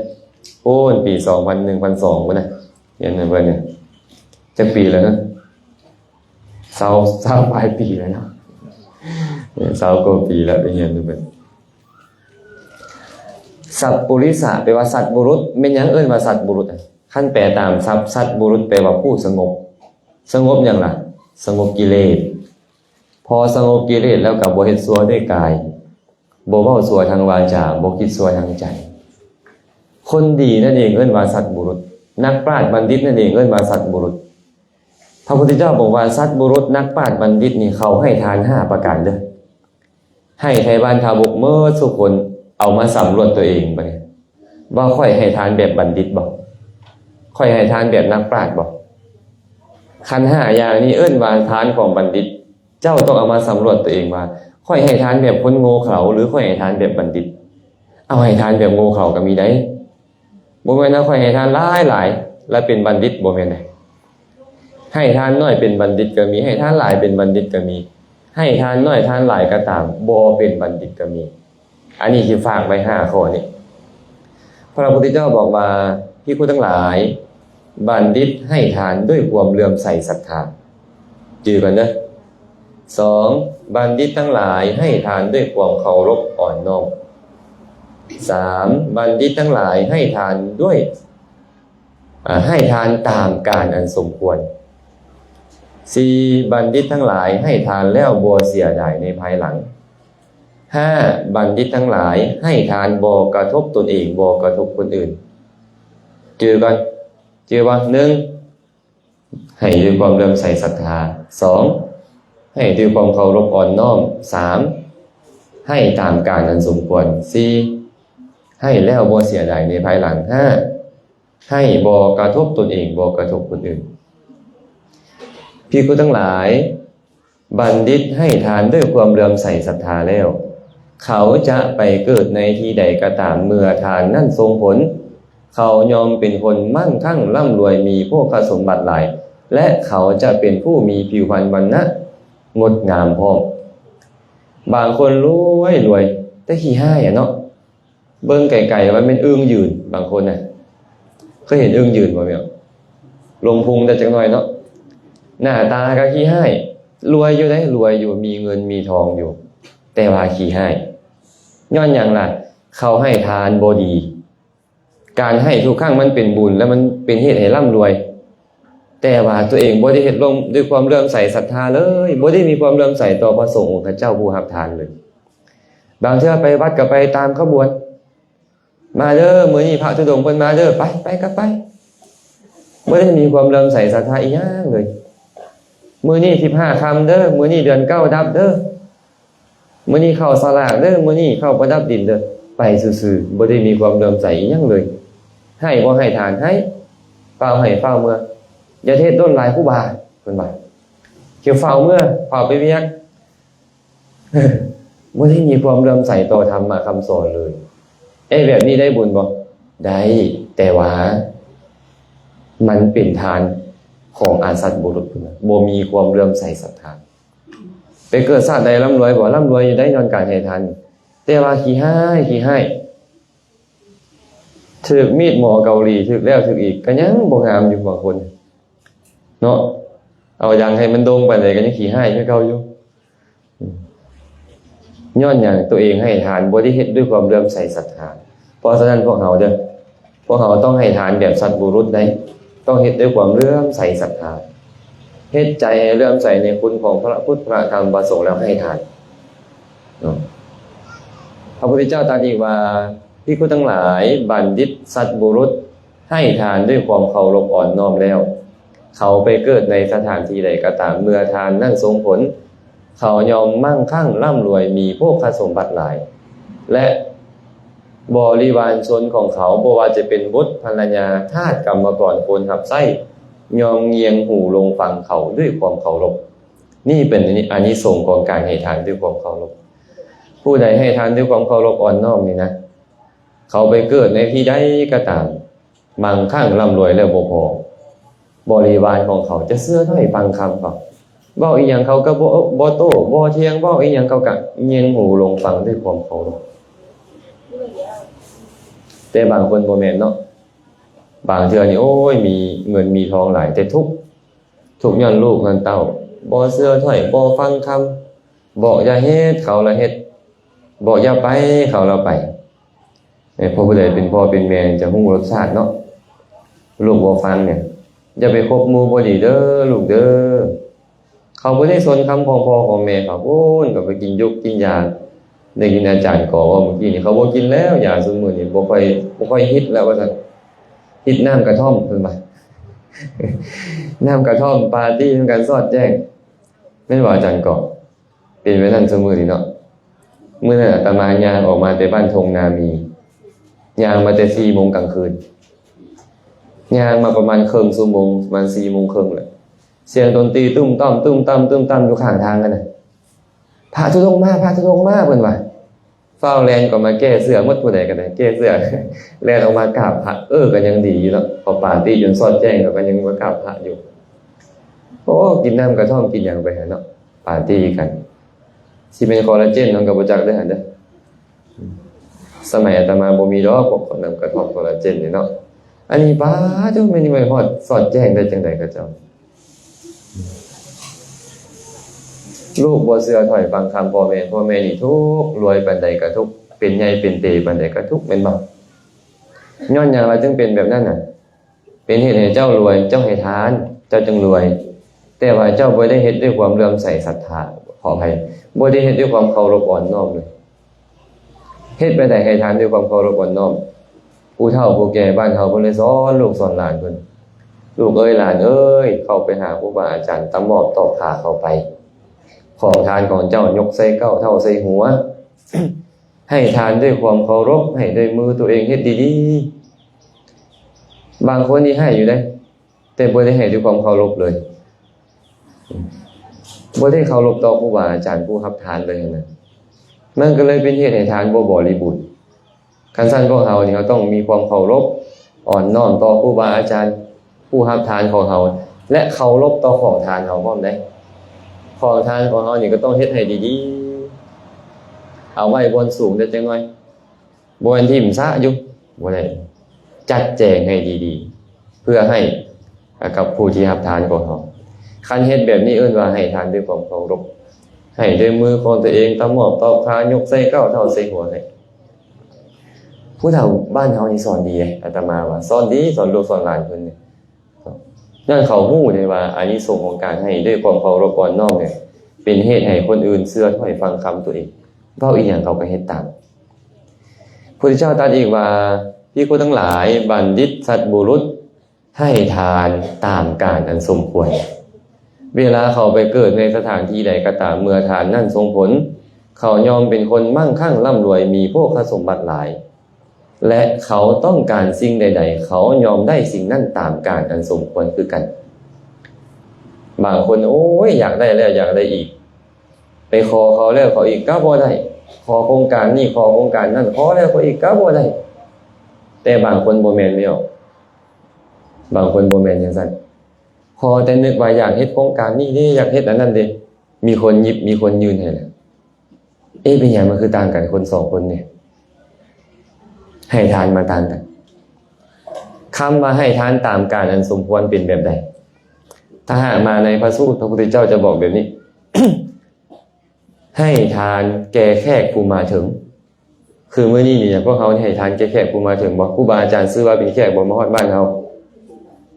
ໂອ້ ປີສອງພັນ ໜຶ່ງພັນສອງພຸ້ນນະ, ຮຽນນຳເພິ່ນນີ້. ຈັກປີແລ້ວນະ? ຊາວ ຊາວປາຍປີແລ້ວເນາະ. ຊາວກວ່າປີແລ້ວໄປຮຽນນຳເພິ່ນ. ສັບປຸລິສະ ແປວ່າສັດບຸລຸດ. ແມ່ນຫຍັງເອີ້ນວ່າສັດບຸລຸດ? ຄັນແປຕາມສັບ, ສັດບຸລຸດແປວ່າຜູ້ສະຫງົບ. ສະຫງົບຫຍັງລະ? ສະຫງົບກິເລດ. ພໍສະຫງົບກິເລດແລ້ວກໍບໍ່ເຮັດຊົ່ວດ້ວຍກາຍ, ບໍ່ເວົ້າຊົ່ວທາງວາຈາ, ບໍ່ຄິດຊົ່ວທາງໃຈ. ຄົນດີນັ້ນເອງເອີ້ນວ່າສັດບຸລຸດ. ນັກປາດບັນດິດນັ້ນເອງເອີ້ນວ່າສັດບຸລຸດ. ໃຜ ພະພຸດທະເຈົ້າບອກວ່າ ສັດບຸລຸດ ນັກປາດ ບັນດິດນີ້ ເຂົາໃຫ້ທານຫ້າປະການເດີ້. ໃຫ້ໄທບ້ານທາບົກໝົດທຸກຄົນ ເອົາມາສຳຫຼວດຕົວເອງບັດນີ້ ວ່າຂ້ອຍໃຫ້ທານແບບບັນດິດບໍ່? ຂ້ອຍໃຫ້ທານແບບນັກປາດບໍ່? ຄັນຫ້າຢ່າງນີ້ເອີ້ນວ່າທານຂອງບັນດິດ. ເຈົ້າຕ້ອງເອົາມາສຳຫຼວດຕົວເອງວ່າ ຂ້ອຍໃຫ້ທານແບບຄົນໂງ່ເຂົາ ຫຼື ຂ້ອຍໃຫ້ທານແບບບັນດິດ? ເອົາ ໃຫ້ທານແບບໂງ່ເຂົາກໍມີໄດ໋. ບໍ່ແມ່ນວ່າຂ້ອຍໃຫ້ທານຫຼາຍໆ ແລ້ວເປັນບັນດິດ ບໍ່ແມ່ນເດ້. ໃຫ້ທານໜ້ອຍເປັນບັນດິດກໍມີ, ໃຫ້ທານຫຼາຍເປັນບັນດິດກໍມີ, ໃຫ້ທານໜ້ອຍທານຫຼາຍກໍຕາມ ບໍ່ເປັນບັນດິດກໍມີ. ອັນນີ້ຊິຝາກໄວ້ຫ້າຂໍ້ນີ້. ພະພຸດທະເຈົ້າບອກວ່າ ພິກຂຸທັງຫຼາຍ, ບັນດິດໃຫ້ທານດ້ວຍຄວາມເຫຼື້ອມໃສສັດທາ. ຈື່ກັນເດີ້. ສອງ, ບັນດິດທັງຫຼາຍໃຫ້ທານດ້ວຍຄວາມເຄົາລົບອ່ອນນ້ອມ. ສາມ, ບັນດິດທັງຫຼາຍໃຫ້ທານດ້ວຍ ອາ ໃຫ້ທານຕາມການອັນສົມຄວນ. ສີ່, ບັນດິດທັງຫຼາຍໃຫ້ທານແລ້ວບໍ່ເສຍດາຍໃນພາຍຫຼັງ. ຫ້າ, ບັນດິດທັງຫຼາຍໃຫ້ທານບໍ່ກະທົບຕົນເອງ, ບໍ່ກະທົບຄົນອື່ນ. ຈື່ກ່ອນ, ຈື່ວ່າ ໜຶ່ງ, ໃຫ້ດ້ວຍຄວາມເຫຼື້ອມໃສສັດທາ. ສອງ, ໃຫ້ດ້ວຍຄວາມເຄົາລົບອ່ອນນ້ອມ. ສາມ, ໃຫ້ຕາມການອັນສົມຄວນ. ສີ່, ໃຫ້ແລ້ວບໍ່ເສຍດາຍໃນພາຍຫຼັງ. ຫ້າ, ໃຫ້ບໍ່ກະທົບຕົນເອງ, ບໍ່ກະທົບຄົນອື່ນ. ພິກຂຸທັງຫຼາຍ, ບັນດິດໃຫ້ທານດ້ວຍຄວາມເຫຼື້ອມໃສສັດທາແລ້ວ, ເຂົາຈະໄປເກີດໃນທີ່ໃດກໍຕາມ ເມື່ອທານນັ້ນສົ່ງຜົນ, ເຂົາຍ່ອມເປັນຄົນມັ່ງຄັ່ງລ່ຳລວຍ, ມີໂພຄະສົມບັດຫຼາຍ ແລະ ເຂົາຈະເປັນຜູ້ມີຜິວພັນວັນນະງົດງາມພ້ອມ. ບາງຄົນລວຍໆ ແຕ່ຂີ້ຮ້າຍອະເນາະ. ເບິ່ງໄກໆວ່າແມ່ນອຶ່ງຢືນ. ບາງຄົນນະ ເຄີຍເຫັນອຶ່ງຢືນບໍ່ແມ່ນ? ລົງພຸງໄດ້ຈັກໜ້ອຍເນາະ. ໜ້າຕາກໍຂີ້ຮ້າຍ, ລວຍຢູ່ເດ້, ລວຍຢູ່, ມີເງິນມີທອງຢູ່, ແຕ່ວ່າຂີ້ຮ້າຍ. ຍ້ອນຫຍັງລະ? ເຂົາໃຫ້ທານບໍ່ດີ. ການໃຫ້ທຸກຄັ້ງມັນເປັນບຸນ ແລະ ມັນເປັນເຫດໃຫ້ລ່ຳລວຍ, ແຕ່ວ່າຕົວເອງບໍ່ໄດ້ເຮັດລົງດ້ວຍຄວາມເຫຼື້ອມໃສສັດທາເລີຍ, ບໍ່ໄດ້ມີຄວາມເຫຼື້ອມໃສຕໍ່ພະສົງອົງຄະເຈົ້າຜູ້ຮັບທານເລີຍ. ບາງເທື່ອໄປວັດກໍໄປຕາມຂະບວນ, ມາເດີ້ ມື້ນີ້ພະທຸດົງເພິ່ນມາເດີ້, ໄປ ໄປກໍໄປ. ບໍ່ໄດ້ມີຄວາມເຫຼື້ອມໃສສັດທາອີ່ຫຍັງເລີຍ. ມື້ນີ້ສິບຫ້າຄ່ຳເດີ້, ມື້ນີ້ເດືອນເກົ້າດັບເດີ້, ມື້ນີ້ເຂົ້າສະຫຼາກເດີ້, ມື້ນີ້ເຂົ້າປະດັບດິນເດີ້, ໄປຊື່ໆ, ບໍ່ໄດ້ມີຄວາມເຫຼື້ອມໃສອີ່ຫຍັງເລີຍ. ໃຫ້ບໍ່ໃຫ້ທານ, ໃຫ້, ຟ້າວໃຫ້ຟ້າວເມືອ, ຢ່າເຮັດດົນຫຼາຍຄູບາ, ເພິ່ນວ່າ, ເຂົາຟ້າວເມືອ, ຟ້າວໄປວຽກ. ບໍ່ໄດ້ມີຄວາມເຫຼື້ອມໃສຕໍ່ທຳມະຄຳສອນເລີຍ. ເອ ແບບນີ້ໄດ້ບຸນບໍ່? ໄດ້, ແຕ່ວ່າມັນເປັນທານຂອງອະສັດບຸລຸດພຸ້ນນະ, ບໍ່ມີຄວາມເຫຼື້ອມໃສສັດທາ. ໄປເກີດຊາດໃດລ່ຳລວຍບໍ່? ລ່ຳລວຍຢູ່ໄດ໋ ຍ້ອນການໃຫ້ທານ, ແຕ່ວ່າຂີ້ຮ້າຍ, ຂີ້ຮ້າຍ. ຖືກມີດໝໍເກົາຫຼີ, ຖືກແລ້ວຖືກອີກ, ກໍຍັງບໍ່ງາມຢູ່ບາງຄົນເນາະ. ເອົາຫຍັງໃຫ້ມັນດົງປານໃດ ກໍຍັງຂີ້ຮ້າຍຄືເກົ່າຢູ່. ຍ້ອນຫຍັງ? ຕົວເອງໃຫ້ທານບໍ່ໄດ້ເຮັດດ້ວຍຄວາມເຫຼື້ອມໃສສັດທາ. ເພາະສະນັ້ນພວກເຮົາເດີ້, ພວກເຮົາຕ້ອງໃຫ້ທານແບບສັດບຸລຸດໄດ໋, ຕ້ອງເຮັດດ້ວຍຄວາມເຫຼື້ອມໃສສັດທາ, ເຮັດໃຈໃຫ້ເຫຼື້ອມໃສໃນຄຸນຂອງພະພຸດ ພະທຳ ພະສົງ ແລ້ວໃຫ້ທານເນາະ. ພະພຸດທະເຈົ້າຕັດອີກວ່າ, ພິກຂຸທັງຫຼາຍ, ບັນດິດ ສັດບຸລຸດ ໃຫ້ທານດ້ວຍຄວາມເຄົາລົບອ່ອນນ້ອມແລ້ວ, ເຂົາໄປເກີດໃນສະຖານທີ່ໃດກໍຕາມ, ເມື່ອທານນັ້ນສົ່ງຜົນ, ເຂົາຍ່ອມມັ່ງຄັ່ງລ່ຳລວຍ, ມີໂພຄະສົມບັດຫຼາຍ ແລະ ບໍລິວານຊົນຂອງເຂົາ, ບໍ່ວ່າຈະເປັນບຸດ, ພັນລະຍາ, ທາດ, ກຳມະກອນ, ຄົນຮັບໃຊ້, ຍ່ອມງຽງຫູລົງຟັງເຂົາດ້ວຍຄວາມເຄົາລົບ. ນີ້ເປັນອານິສົງຂອງການໃຫ້ທານດ້ວຍຄວາມເຄົາລົບ. ຜູ້ໃດໃຫ້ທານດ້ວຍຄວາມເຄົາລົບອ່ອນນ້ອມນີ້ນະ, ເຂົາໄປເກີດໃນທີ່ໃດກໍຕາມ, ມັ່ງຄັ່ງລ່ຳລວຍແລ້ວບໍ່ພໍ, ບໍລິວານຂອງເຂົາຈະເຊື່ອຖືຟັງຄຳເຂົາ. ເວົ້າອີ່ຫຍັງເຂົາກໍບໍ່ ບໍ່ໂຕ້, ບໍ່ຖຽງ, ເວົ້າອີ່ຫຍັງເຂົາກໍງຽງຫູລົງຟັງດ້ວຍຄວາມເຄົາລົບ. ແຕ່ບາງຄົນບໍ່ແມ່ນເນາະ, ບາງເທື່ອນີ້ ໂອ້ຍ ມີເງິນມີທອງຫຼາຍ ແຕ່ທຸກ, ທຸກຍ້ອນລູກຍ້ອນເຕົ້າ, ບໍ່ເຊື່ອຖ້ອຍ, ບໍ່ຟັງຄຳ, ບອກຢ່າເຮັດ ເຂົາລະເຮັດ, ບອກຢ່າໄປ ເຂົາລະໄປ. ເອີ ເພາະຜູ້ໃດເປັນພໍ່ເປັນແມ່ຈະຮູ້ລົດຊາດເນາະ. ລູກບໍ່ຟັງນີ້ ຢ່າໄປຄົບໝູ່ບໍ່ດີເດີລູກເດີ. ເຂົາບໍ່ໄດ້ສົນຄຳຂອງພໍ່ຂອງແມ່ເຂົາ, ພຸ້ນ ກໍໄປກິນຢົກກິນຢາ. ໄດ້ຍິນອາຈານກໍເວົ້າມື້ກີ້ນີ້, ເຂົາບໍ່ກິນແລ້ວ, ຢາຊຸມມື້ນີ້ບໍ່ຄ່ອຍ ບໍ່ຄ່ອຍຮິດແລ້ວວ່າຊັ້ນ, ລິດນ້ຳກະທ່ອມເພິ່ນວ່າ. ນ້ຳກະທ່ອມ ປາຕີ້ນຳກັນສອດແຈ້ງ ແມ່ນບໍ່ອາຈານກອບ? ເປັນແບບນັ້ນຊຸມື້ນີ້ເນາະ. ມື້ນັ້ນອາດຕະມາຍ່າງອອກມາແຕ່ບ້ານທົ່ງນາມີ ຍ່າງມາແຕ່ສີ່ໂມງກາງຄືນ ຍ່າງມາປະມານເຄິ່ງຊົ່ວໂມງ ປະມານສີ່ໂມງເຄິ່ງແຫຼະ ສຽງດົນຕີຕຸ້ມຕ້ອມ ຕຸ້ມຕ້ອມ ຕຸ້ມຕ້ອມຢູ່ຂ້າງທາງຫັ້ນນະ. ພະທຸດົງມາ ພະທຸດົງມາ ເພິ່ນວ່າ. ຟ້າວແລ່ນເຂົ້າມາແກ້ເສື້ອໝົດ ຜູ້ໃດກໍໄດ້ແກ້ເສື້ອ ແລ່ນອອກມາກາບພະ. ເອີ ກໍຍັງດີຢູ່ເນາະ ເພາະປາຕີ້ຈົນສອດແຈ້ງແລ້ວກໍຍັງມາກາບພະຢູ່. ໂອ້ ກິນນ້ຳກະທ່ອມກິນຫຍັງໄປຫັ້ນເນາະ ປາຕີ້ກັນ. ຊິແມ່ນຄໍລາເຈນເຮົາກໍບໍ່ຈັກເດີ້ຫັ້ນເດີ້. ສະໄໝອາດຕະມາບໍ່ມີດອກ ພວກນ້ຳກະທ່ອມ ຄໍລາເຈນນີ້ເນາະ. ອັນນີ້ປາໂທ້ ແມ່ນນີ້ ແມ່ນຮອດສອດແຈ້ງໄດ້ຈັ່ງໃດເຂົາເຈົ້າ. ລູກບໍ່ເຊື່ອ ຖອຍຟັງຄຳພໍ່ແມ່. ພໍ່ແມ່ນີ້ທຸກ ລວຍປານໃດກໍທຸກ ເປັນໃຫຍ່ເປັນເຕປານໃດກໍທຸກ ແມ່ນບໍ່? ຍ້ອນຫຍັງລະຈຶ່ງເປັນແບບນັ້ນນະ? ເປັນເຫດໃຫ້ເຈົ້າລວຍ ເຈົ້າໃຫ້ທານ ເຈົ້າຈຶ່ງລວຍ ແຕ່ວ່າເຈົ້າບໍ່ໄດ້ເຮັດດ້ວຍຄວາມເຫຼື້ອມໃສສັດທາ ຂໍອະໄພ ບໍ່ໄດ້ເຮັດດ້ວຍຄວາມເຄົາລົບອ່ອນນ້ອມເລີຍ. ເຮັດແບບໃດໃຫ້ທານດ້ວຍຄວາມເຄົາລົບອ່ອນນ້ອມ? ຜູ້ເຖົ້າຜູ້ແກ່ບ້ານເຮົາເພິ່ນເລີຍສອນລູກສອນຫຼານເພິ່ນ ລູກເອີຍ ຫຼານເອີຍ ເຂົ້າໄປຫາຄູບາອາຈານ ຕະໝອບຕອບຂາເຂົ້າໄປ ຂອງທານຂອງເຈົ້າຍົກໃສ່ເກົ້າເທົ່າໃສ່ຫົວ ໃຫ້ທານດ້ວຍຄວາມເຄົາລົບ ໃຫ້ດ້ວຍມືຕົວເອງ ເຮັດດີໆ. ບາງຄົນນີ້ໃຫ້ຢູ່ເດ້ ແຕ່ບໍ່ໄດ້ໃຫ້ດ້ວຍຄວາມເຄົາລົບເລີຍ ບໍ່ໄດ້ເຄົາລົບຕໍ່ຄູບາອາຈານຜູ້ຮັບທານເລີຍຫັ້ນນະ. ມັນກໍເລີຍເປັນເຫດໃຫ້ທານບໍ່ບໍລິບູນ. ຄັນຊັ້ນພວກເຮົານີ້ ເຮົາຕ້ອງມີຄວາມເຄົາລົບອ່ອນນ້ອມຕໍ່ຄູບາອາຈານຜູ້ຮັບທານຂອງເຮົາ ແລະ ເຄົາລົບຕໍ່ຂອງທານເຮົາພ້ອມເດ້. ຂອງທານຂອງເຮົານີ້ກໍຕ້ອງເຮັດໃຫ້ດີໆ ເອົາໄວ້ບ່ອນສູງແດ່ຈັກໜ້ອຍ. ບໍ່ແມ່ນຖິ້ມຊະຢູ່ ບໍ່ໄດ້ ຈັດແຈງໃຫ້ດີໆ ເພື່ອໃຫ້ກັບຜູ້ທີ່ຮັບທານຂອງເຮົາ. ຄັນເຮັດແບບນີ້ເອີ້ນວ່າໃຫ້ທານດ້ວຍຄວາມເຄົາລົບ ໃຫ້ດ້ວຍມືຂອງຕົວເອງ ຕະໝອບຕອບຂາ ຍົກໃສ່ເກົ້າເທົ່າໃສ່ຫົວໃຫ້. ຜູ້ເຖົ້າບ້ານເຮົານີ້ສອນດີເດ້ ອາດຕະມາວ່າສອນດີ ສອນລູກສອນຫຼານເພິ່ນນີ້. ຍ້ອນເຂົາຮູ້ເດ້ວ່າອານິສົງຂອງການໃຫ້ດ້ວຍຄວາມເຄົາລົບອ່ອນນ້ອມນີ້ ເປັນເຫດໃຫ້ຄົນອື່ນເຊື່ອຖ້ອຍຟັງຄຳຕົວເອງ ເວົ້າອີ່ຫຍັງເຂົາກໍເຮັດຕາມ. ພຸດທະເຈົ້າຕັດອີກວ່າ ພິກຂຸທັງຫຼາຍ ບັນດິດ ສັດບຸລຸດ ໃຫ້ທານຕາມການອັນສົມຄວນ. ເວລາເຂົາໄປເກີດໃນສະຖານທີ່ໃດກໍຕາມ ເມື່ອທານນັ້ນສົ່ງຜົນ ເຂົາຍ່ອມເປັນຄົນມັ່ງຄັ່ງລ່ຳລວຍ ມີໂພຄະສົມບັດຫຼາຍ ແລະ ເຂົາຕ້ອງການສິ່ງໃດໆ ເຂົາຍ່ອມໄດ້ສິ່ງນັ້ນຕາມການອັນສົມຄວນຄືກັນ. ບາງຄົນ ໂອ້ຍ ຢາກໄດ້ແລ້ວຢາກໄດ້ອີກ ໄປຂໍເຂົາແລ້ວເຂົາອີກກໍບໍ່ໄດ້ ຂໍໂຄງການນີ້ ຂໍໂຄງການນັ້ນ ຂໍແລ້ວເຂົາອີກກໍບໍ່ໄດ້. ແຕ່ບາງຄົນບໍ່ແມ່ນແນວ ບາງຄົນບໍ່ແມ່ນຈັ່ງຊັ້ນ ຂໍແຕ່ນຶກວ່າຢາກເຮັດໂຄງການນີ້ເດ້ ຢາກເຮັດອັນນັ້ນເດ້ ມີຄົນຫຍິບ ມີຄົນຍື່ນໃຫ້ແລ້ວ. ເອ ເປັນຫຍັງມັນຄືຕ່າງກັນຄົນສອງຄົນນີ້? ໃຫ້ທານມາຕ່າງກັນ. ຄຳວ່າໃຫ້ທານຕາມການອັນສົມຄວນເປັນແບບໃດ? ຖ້າຫາກມາໃນພະສູດ ພະພຸດທະເຈົ້າຈະບອກແບບນີ້ ໃຫ້ທານແກ່ແຂກຜູ້ມາເຖິງ. ຄືມື້ນີ້ນີ້ ພວກເຮົາໃຫ້ທານແກ່ແຂກຜູ້ມາເຖິງບໍ່? ຄູບາອາຈານຊື່ວ່າເປັນແຂກບໍ່? ມາຮອດບ້ານເຮົາ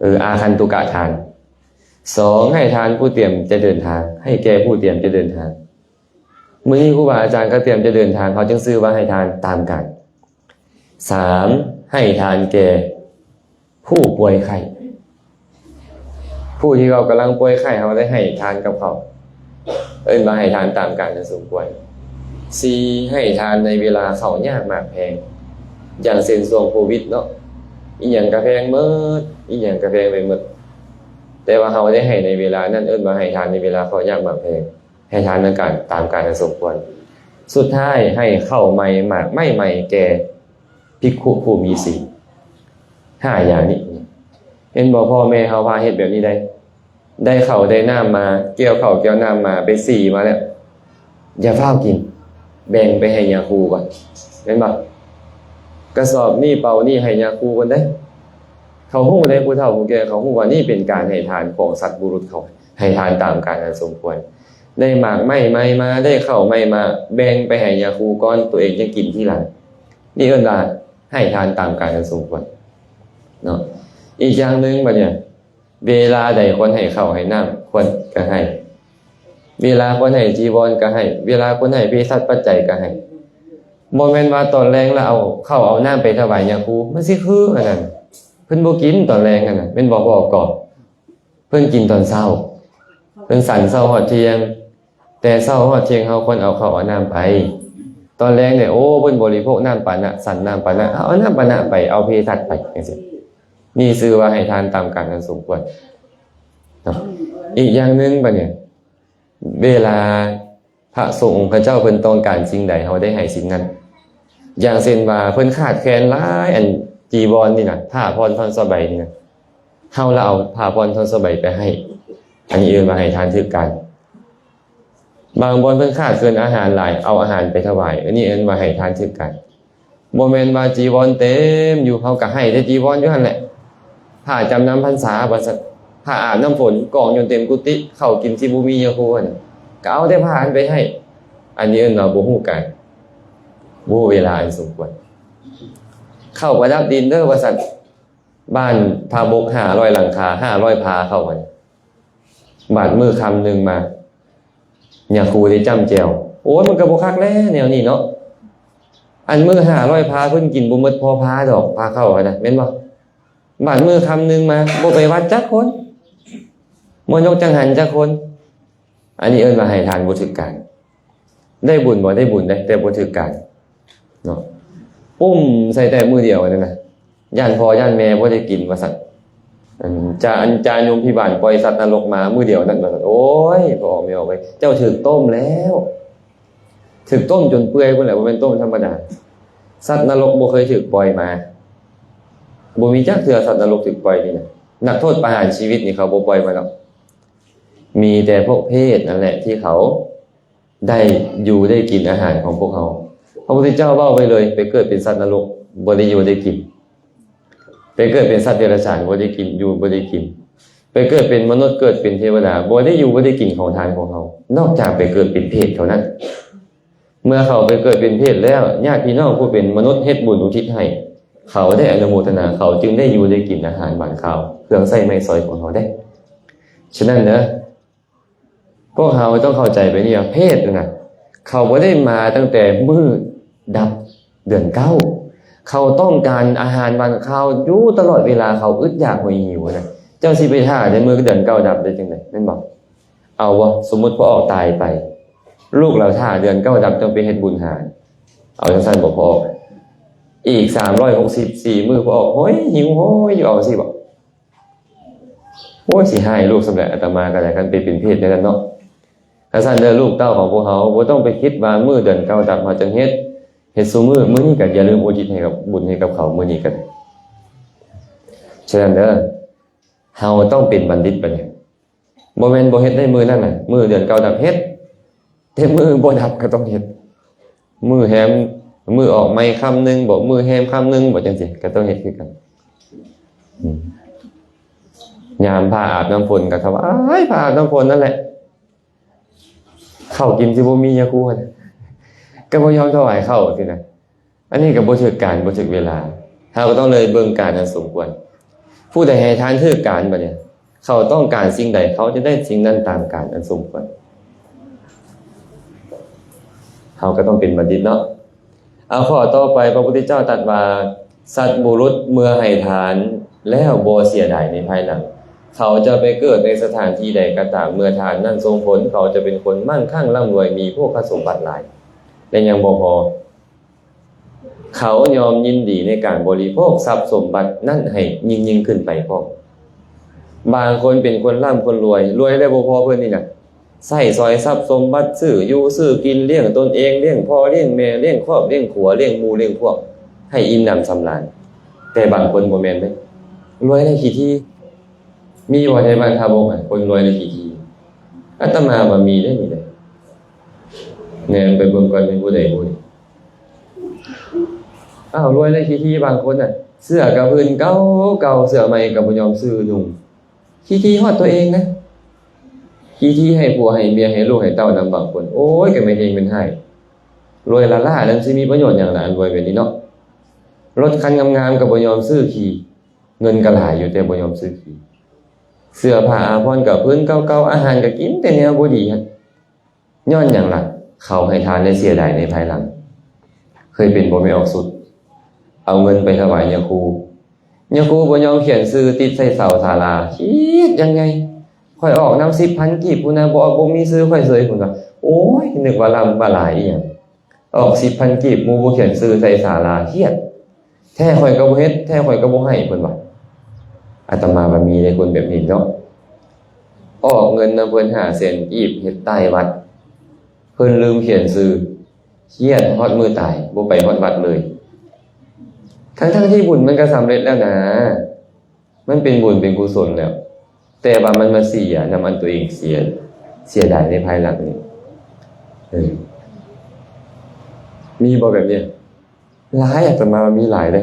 ເອີ ອາຄັນຕຸກະທານ. ສອງ ໃຫ້ທານຜູ້ຕຽມຈະເດີນທາງ ໃຫ້ແກ່ຜູ້ຕຽມຈະເດີນທາງ. ມື້ນີ້ຄູບາອາຈານກໍຕຽມຈະເດີນທາງ ເຮົາຈຶ່ງຊື່ວ່າໃຫ້ທານຕາມການ. ສາມ ໃຫ້ທານແກ່ຜູ້ປ່ວຍໄຂ້ ຜູ້ທີ່ເຂົາກຳລັງປ່ວຍໄຂ້ ເຮົາໄດ້ໃຫ້ທານກັບເຂົາ ເອີ້ນວ່າໃຫ້ທານຕາມການອັນສົມຄວນ. ສີ່ ໃຫ້ທານໃນເວລາເຂົ້າຍາກໝາກແພງ ຢ່າງເຊັ່ນຊ່ວງໂຄວິດເນາະ ອີ່ຫຍັງກະແພງໝົດ ອີ່ຫຍັງກະແພງໄປໝົດ ແຕ່ວ່າເຮົາໄດ້ໃຫ້ໃນເວລານັ້ນ ເອີ້ນວ່າໃຫ້ທານໃນເວລາເຂົ້າຍາກໝາກແພງ. ໃຫ້ທານໃນການ ຕາມການອັນສົມຄວນ. ສຸດທ້າຍ ໃຫ້ເຂົ້າໃໝ່ ໝາກໄມ້ໃໝ່ແກ່ພິກຂຸຜູ້ມີສີນ. ຫ້າຢ່າງນີ້ ເຫັນບໍ່? ພໍ່ແມ່ເຮົາພາເຮັດແບບນີ້ໄດ໋. ໄດ້ເຂົ້າໄດ້ນ້ຳມາ ກ່ຽວເຂົ້າກ່ຽວນ້ຳມາ ໄປສີມາແລ້ວ ຢ່າຟ້າວກິນ ແບ່ງໄປໃຫ້ຍາຄູກ່ອນ ແມ່ນບໍ່? ກະສອບນີ້ເປົານີ້ໃຫ້ຍາຄູກ່ອນເດ້. ເຂົາຮູ້ເດ້ ຜູ້ເຖົ້າຜູ້ແກ່ ເຂົາຮູ້ວ່ານີ້ເປັນການໃຫ້ທານຂອງສັດບຸລຸດເຂົາ. ໃຫ້ທານຕາມການອັນສົມຄວນ. ໄດ້ໝາກໄມ້ໃໝ່ມາ ໄດ້ເຂົ້າໃໝ່ມາ ແບ່ງໄປໃຫ້ຍາຄູກ່ອນ ຕົວເອງຈັ່ງກິນທີຫຼັງ. ນີ້ເອີ້ນວ່າໃຫ້ທານຕາມການອັນສົມຄວນເນາະ. ອີກຢ່າງໜຶ່ງບັດນີ້ ເວລາໃດຄວນໃຫ້ເຂົ້າໃຫ້ນ້ຳ ຄວນກໍໃຫ້. ເວລາຄວນໃຫ້ຈີວອນກໍໃຫ້. ເວລາຄວນໃຫ້ເພສັດປັດໄຈກໍໃຫ້. ບໍ່ແມ່ນວ່າຕອນແລງລະເອົາເຂົ້າເອົານ້ຳໄປຖວາຍຍາຄູ ມັນຊິຄືອັນນັ້ນ. ເພິ່ນບໍ່ກິນຕອນແລງຫັ້ນນະ ແມ່ນບໍ່ພໍ່ກອບ? ພິ່ນກິນຕອນເຊົ້າ ເພິ່ນສັນເຊົ້າຮອດທ່ຽງ ແຕ່ເຊົ້າຮອດທ່ຽງເຮົາຄວນເອົາເຂົ້າເອົານ້ຳໄປ. ຕອນແລງນີ້ ໂອ້ ເພິ່ນບໍລິໂພກນ້ຳປານະ ສັນນ້ຳປານະ ເຮົາເອົານ້ຳປານະໄປ ເອົາເພສັດໄປ ຈັ່ງຊີ້. ນີ້ຊື່ວ່າໃຫ້ທານຕາມການອັນສົມຄວນເນາະ. ອີກຢ່າງໜຶ່ງ ບັດນີ້ ເວລາພະສົງອົງຄະເຈົ້າເພິ່ນຕ້ອງການສິ່ງໃດ ເຮົາໄດ້ໃຫ້ສິ່ງນັ້ນ. ຢ່າງເຊັ່ນວ່າເພິ່ນຂາດແຄນຫຼາຍ ອັນ ຈີວອນນີ້ນະ ຜ້າຜ່ອນທ່ອນສະໄບນີ້ນະ ເຮົາລະເອົາຜ້າຜ່ອນທ່ອນສະໄບໄປໃຫ້ ອັນນີ້ເອີ້ນວ່າໃຫ້ທານຖືກການ. ບາງບ່ອນເພິ່ນຂາດເຂີນອາຫານຫຼາຍ ເອົາອາຫານໄປຖວາຍ ອັນນີ້ເອີ້ນວ່າໃຫ້ທານຖືກການ. ບໍ່ແມ່ນວ່າຈີວອນເຕັມຢູ່ ເຮົາກໍໃຫ້ແຕ່ຈີວອນຢູ່ຫັ້ນແຫຼະ. ຜ້າຈຳນຳພັນສາວ່າຊັ້ນ ຜ້າອາບນ້ຳຝົນກອງຢູ່ເຕັມກຸຕິ ເຂົ້າກິນທີ່ບໍ່ມີເຫຍື່ອຄູ່ຫັ້ນ ກໍເອົາແຕ່ຜ້າຫັ້ນໄປໃຫ້ ອັນນີ້ເອີ້ນວ່າບໍ່ຮູ້ການ ບໍ່ຮູ້ເວລາອັນສົມຄວນ. ເຂົ້າປະດັບດິນເດີວ່າຊັ້ນ ບ້ານທ່າບົກຫ້າຮ້ອຍຫຼັງຄາ ຫ້າຮ້ອຍພາເຂົ້າຫັ້ນ ບາດມື້ຄ່ຳໜຶ່ງມາ ຍາຄູໄດ້ຈ້ຳແຈ່ວ ໂອ້ຍ ມັນກໍບໍ່ຄັກແລ້ວແນວນີ້ເນາະ. ອັນມື້ຫ້າຮ້ອຍພາເພິ່ນກິນບໍ່ໝົດພໍພາດອກ ພາເຂົ້າຫັ້ນນະ ແມ່ນບໍ່? ບາດມື້ຄ່ຳໜຶ່ງມາ ບໍ່ໄປວັດຈັກຄົນ ບໍ່ຍົກຈັງຫັນຈັກຄົນ. ອັນນີ້ເອີ້ນວ່າໃຫ້ທານບໍ່ຖືກການ. ໄດ້ບຸນບໍ່? ໄດ້ບຸນເດ້ ແຕ່ບໍ່ຖືກການເນາະ. ປຸ້ມໃສ່ແຕ່ມື້ດຽວນັ້ນນະ ຢ້ານພໍ່ຢ້ານແມ່ບໍ່ໄດ້ກິນວ່າຊັ້ນ. ອັນຈາ ອັນຈາຍົມພິບານປ່ອຍສັດນະລົກມາມື້ດຽວນັ້ນວ່າຊັ້ນ. ໂອ້ຍ ພໍ່ອອກແມ່ອອກເອີຍ ເຈົ້າຖືກຕົ້ມແລ້ວ ຖືກຕົ້ມຈົນເປື່ອຍພຸ້ນແຫຼະ ບໍ່ແມ່ນຕົ້ມທຳມະດາ. ສັດນະລົກບໍ່ເຄີຍຖືກປ່ອຍມາ ບໍ່ມີຈັກເທື່ອສັດນະລົກຖືກປ່ອຍນີ້ນະ. ນັກໂທດປະຫານຊີວິດນີ້ເຂົາບໍ່ປ່ອຍມາດອກ. ມີແຕ່ພວກເປດນັ້ນແຫຼະທີ່ເຂົາໄດ້ຢູ່ໄດ້ກິນອາຫານຂອງພວກເຮົາ. ພະພຸດທະເຈົ້າເວົ້າໄວ້ເລີຍ ໄປເກີດເປັນສັດນະລົກ ບໍ່ໄດ້ຢູ່ໄດ້ກິນ. ໄປເກີດເປັນສັດເດຍລະສານ ບໍ່ໄດ້ກິນ ຢູ່ບໍ່ໄດ້ກິນ. ໄປເກີດເປັນມະນຸດ ເກີດເປັນເທວະດາ ບໍ່ໄດ້ຢູ່ບໍ່ໄດ້ກິນຂອງທານຂອງເຮົາ ນອກຈາກໄປເກີດເປັນເປດເທົ່ານັ້ນ. ເມື່ອເຂົາໄປເກີດເປັນເປດແລ້ວ ຍາດພີ່ນ້ອງຜູ້ເປັນມະນຸດເຮັດບຸນອຸທິດໃຫ້ ເຂົາໄດ້ອະນຸໂມທະນາ ເຂົາຈຶ່ງໄດ້ຢູ່ໄດ້ກິນອາຫານຫວານຄາວ ເຄື່ອງໃຊ້ໄມ້ສອຍຂອງເຮົາເດ້. ສະນັ້ນເດີ ພວກເຮົາຕ້ອງເຂົ້າໃຈແບບນີ້ວ່າ ເປດນະ ເຂົາບໍ່ໄດ້ມາຕັ້ງແຕ່ມື້ດັບເດືອນເກົ້າ. ເຂົາຕ້ອງການອາຫານຫວານຄາວຢູ່ຕະຫຼອດເວລາ ເຂົາອຶດຢາກຫອຍຫິວນະ. ເຈົ້າຊິໄປຖ້າແຕ່ມື້ເດືອນເກົ້າດັບໄດ້ຈັ່ງໃດ ແມ່ນບໍ່? ເອົາບໍ່? ສົມມຸດພໍ່ອອກຕາຍໄປ ລູກລາວຖ້າເດືອນເກົ້າດັບຈັ່ງໄປເຮັດບຸນຫາ ເອົາຈັ່ງຊັ້ນບໍ່ພໍ່ອອກ? ອີກສາມຮ້ອຍຫົກສິບສີ່ມື້ພໍ່ອອກຫອຍຫິວຫອຍຢູ່ ເອົາຊີ້ບໍ່? ໂອ້ຍ ຊິຮ້າຍລູກສ່ຳໃດ ອາດຕະມາກໍໄດ້ ຄັນໄປເປັນເປດແນວນັ້ນເນາະ. ຄັນຊັ້ນເດີ ລູກເຕົ້າຂອງພວກເຮົາ ບໍ່ຕ້ອງໄປຄິດວ່າມື້ເດືອນເກົ້າດັບເຮົາຈັ່ງເຮັດ ເຮັດຊຸມື້ ມື້ນີ້ກໍຢ່າລືມອຸທິດໃຫ້ກັບ ບຸນໃຫ້ກັບເຂົາມື້ນີ້ກໍໄດ້. ສະນັ້ນເດີ ເຮົາຕ້ອງເປັນບັນດິດບັດນີ້. ບໍ່ແມ່ນບໍ່ເຮັດໃນມື້ນັ້ນນະ ມື້ເດືອນເກົ້າດັບເຮັດ ແຕ່ມື້ບໍ່ດັບກໍຕ້ອງເຮັດ. ມື້ແຮມ ມື້ອອກໃໝ່ຄ່ຳໜຶ່ງບໍ ມື້ແຮມຄ່ຳໜຶ່ງບໍ ຈັ່ງຊີ້ ກໍຕ້ອງເຮັດຄືກັນ. ອືມ ຍາມພາອາບນ້ຳຝົນກໍຖວາຍພາອາບນ້ຳຝົນນັ້ນແຫຼະ. ເຂົ້າກິນຊິບໍ່ມີຍາຄູຫັ້ນ ກໍບໍ່ຍອມຖວາຍເຂົ້າຊີ້ນະ. ອັນນີ້ກໍບໍ່ຖືກການ ບໍ່ຖືກເວລາ. ເຮົາກໍຕ້ອງເລີຍເບິ່ງການອັນສົມຄວນ. ຜູ້ໃດໃຫ້ທານຖືກການບັດນີ້ ເຂົາຕ້ອງການສິ່ງໃດ ເຂົາຈະໄດ້ສິ່ງນັ້ນຕາມການອັນສົມຄວນ. ເຮົາກໍຕ້ອງເປັນບັນດິດເນາະ. ເອົາ ຂໍ້ຕໍ່ໄປ ພະພຸດທະເຈົ້າຕັດວ່າ ສັດບຸລຸດເມື່ອໃຫ້ທານແລ້ວບໍ່ເສຍດາຍໃນພາຍຫຼັງ ເຂົາຈະໄປເກີດໃນສະຖານທີ່ໃດກໍຕາມ ເມື່ອທານນັ້ນສົ່ງຜົນ ເຂົາຈະເປັນຄົນໝັ້ງຄັ່ງລ່ຳລວຍ ມີໂພຄະສົມບັດຫຼາຍ ແລະ ຍັງບໍ່ພໍ ເຂົາຍອມຍິນດີໃນການບໍລິໂພກຊັບສົມບັດນັ້ນໃຫ້ຍິ່ງໆຂຶ້ນໄປພ້ອມ. ບາງຄົນເປັນຄົນລ່ຳຄົນລວຍ ລວຍແລ້ວບໍ່ພໍເພິ່ນນີ້ນະ ໃຊ້ສອຍຊັບສົມບັດ ຊື້ຢູ່ຊື້ກິນ ລ້ຽງຕົນເອງ ລ້ຽງພໍ່ລ້ຽງແມ່ ລ້ຽງຄອບລ້ຽງຄົວ ລ້ຽງໝູ່ລ້ຽງພວກ ໃຫ້ອີ່ມໜຳສຳລານ. ແຕ່ບາງຄົນບໍ່ແມ່ນເດ້ ລວຍແລ້ວຂີ້ຖີ່. ມີບໍ່ໃນບ້ານທ່າບົກ ຄົນລວຍແລ້ວຂີ້ຖີ່? ອາດຕະມາວ່າມີເດ້ ມີເດ້. ແນມໄປເບິ່ງກ່ອນ ແມ່ນຜູ້ໃດຜູ້ນີ້. ອ້າວ ລວຍແລ້ວຂີ້ຖີ່ ບາງຄົນນະ ເສື້ອກໍພື້ນເກົ່າໆ ເສື້ອໃໝ່ກໍບໍ່ຍອມຊື້ນຸ່ງ. ຂີ້ຖີ່ຮອດຕົວເອງນະ ຂີ້ຖີ່ໃຫ້ຜົວໃຫ້ເມຍ ໃຫ້ລູກໃຫ້ເຕົ້ານຳບາງຄົນ. ໂອ້ຍ ກໍແມ່ນເອງແມ່ນໃຫ້. ລວຍລ້າໆ ນັ້ນຊິມີປະໂຫຍດຫຍັງລະ ອັນລວຍແບບນີ້ເນາະ. ລົດຄັນງາມໆ ກໍບໍ່ຍອມຊື້ຂີ່. ເງິນກໍຫຼາຍຢູ່ ແຕ່ບໍ່ຍອມຊື້ຂີ່. ເສື້ອຜ້າອາພອນກໍພື້ນເກົ່າໆ ອາຫານກໍກິນແຕ່ແນວບໍ່ດີຫັ້ນ. ຍ້ອນຫຍັງລະ? ເຂົາໃຫ້ທານແລະເສຍດາຍໃນພາຍຫຼັງ. ເຄີຍເປັນບໍ່ ແມ່ອອກສຸດ? ເອົາເງິນໄປຖວາຍຍາຄູ. ຍາຄູບໍ່ຍອມຂຽນຊື່ຕິດໃສ່ເສົາສາລາ. ຄຽດຢ່າງໃຫຍ່. ຂ້ອຍອອກນຳສິບພັນກີບພຸ້ນນະ ບໍ່ ບໍ່ມີຊື່ຂ້ອຍເສີຍ ເພິ່ນວ່າ. ໂອ້ຍ ນຶກວ່າລ້ຳວ່າຫຼາຍອີ່ຫຍັງ ອອກສິບພັນກີບ ໝູ່ບໍ່ຂຽນຊື່ໃສ່ສາລາ ຄຽດ. ແທ້ຂ້ອຍກໍບໍ່ເຮັດ ແທ້ຂ້ອຍກໍບໍ່ໃຫ້ ເພິ່ນວ່າ. ອາດຕະມາວ່າມີເດ້ຄົນແບບນີ້ເນາະ ອອກເງິນນຳເພິ່ນຫ້າແສນກີບ ເຮັດໃຕ້ວັດ ເພິ່ນລືມຂຽນຊື່ ຄຽດຮອດມື້ຕາຍ ບໍ່ໄປຮອດວັດເລີຍ. ທັງໆທີ່ບຸນມັນກໍສຳເລັດແລ້ວນະ ມັນເປັນບຸນເປັນກຸສົນແລ້ວ ແຕ່ວ່າມັນມາເສຍນຳອັນຕົວເອງເສຍ ເສຍດາຍໃນພາຍຫຼັງນີ້. ເອີ ມີບໍ່ແບບນີ້? ຫຼາຍ ອາດຕະມາວ່າມີຫຼາຍເດ້.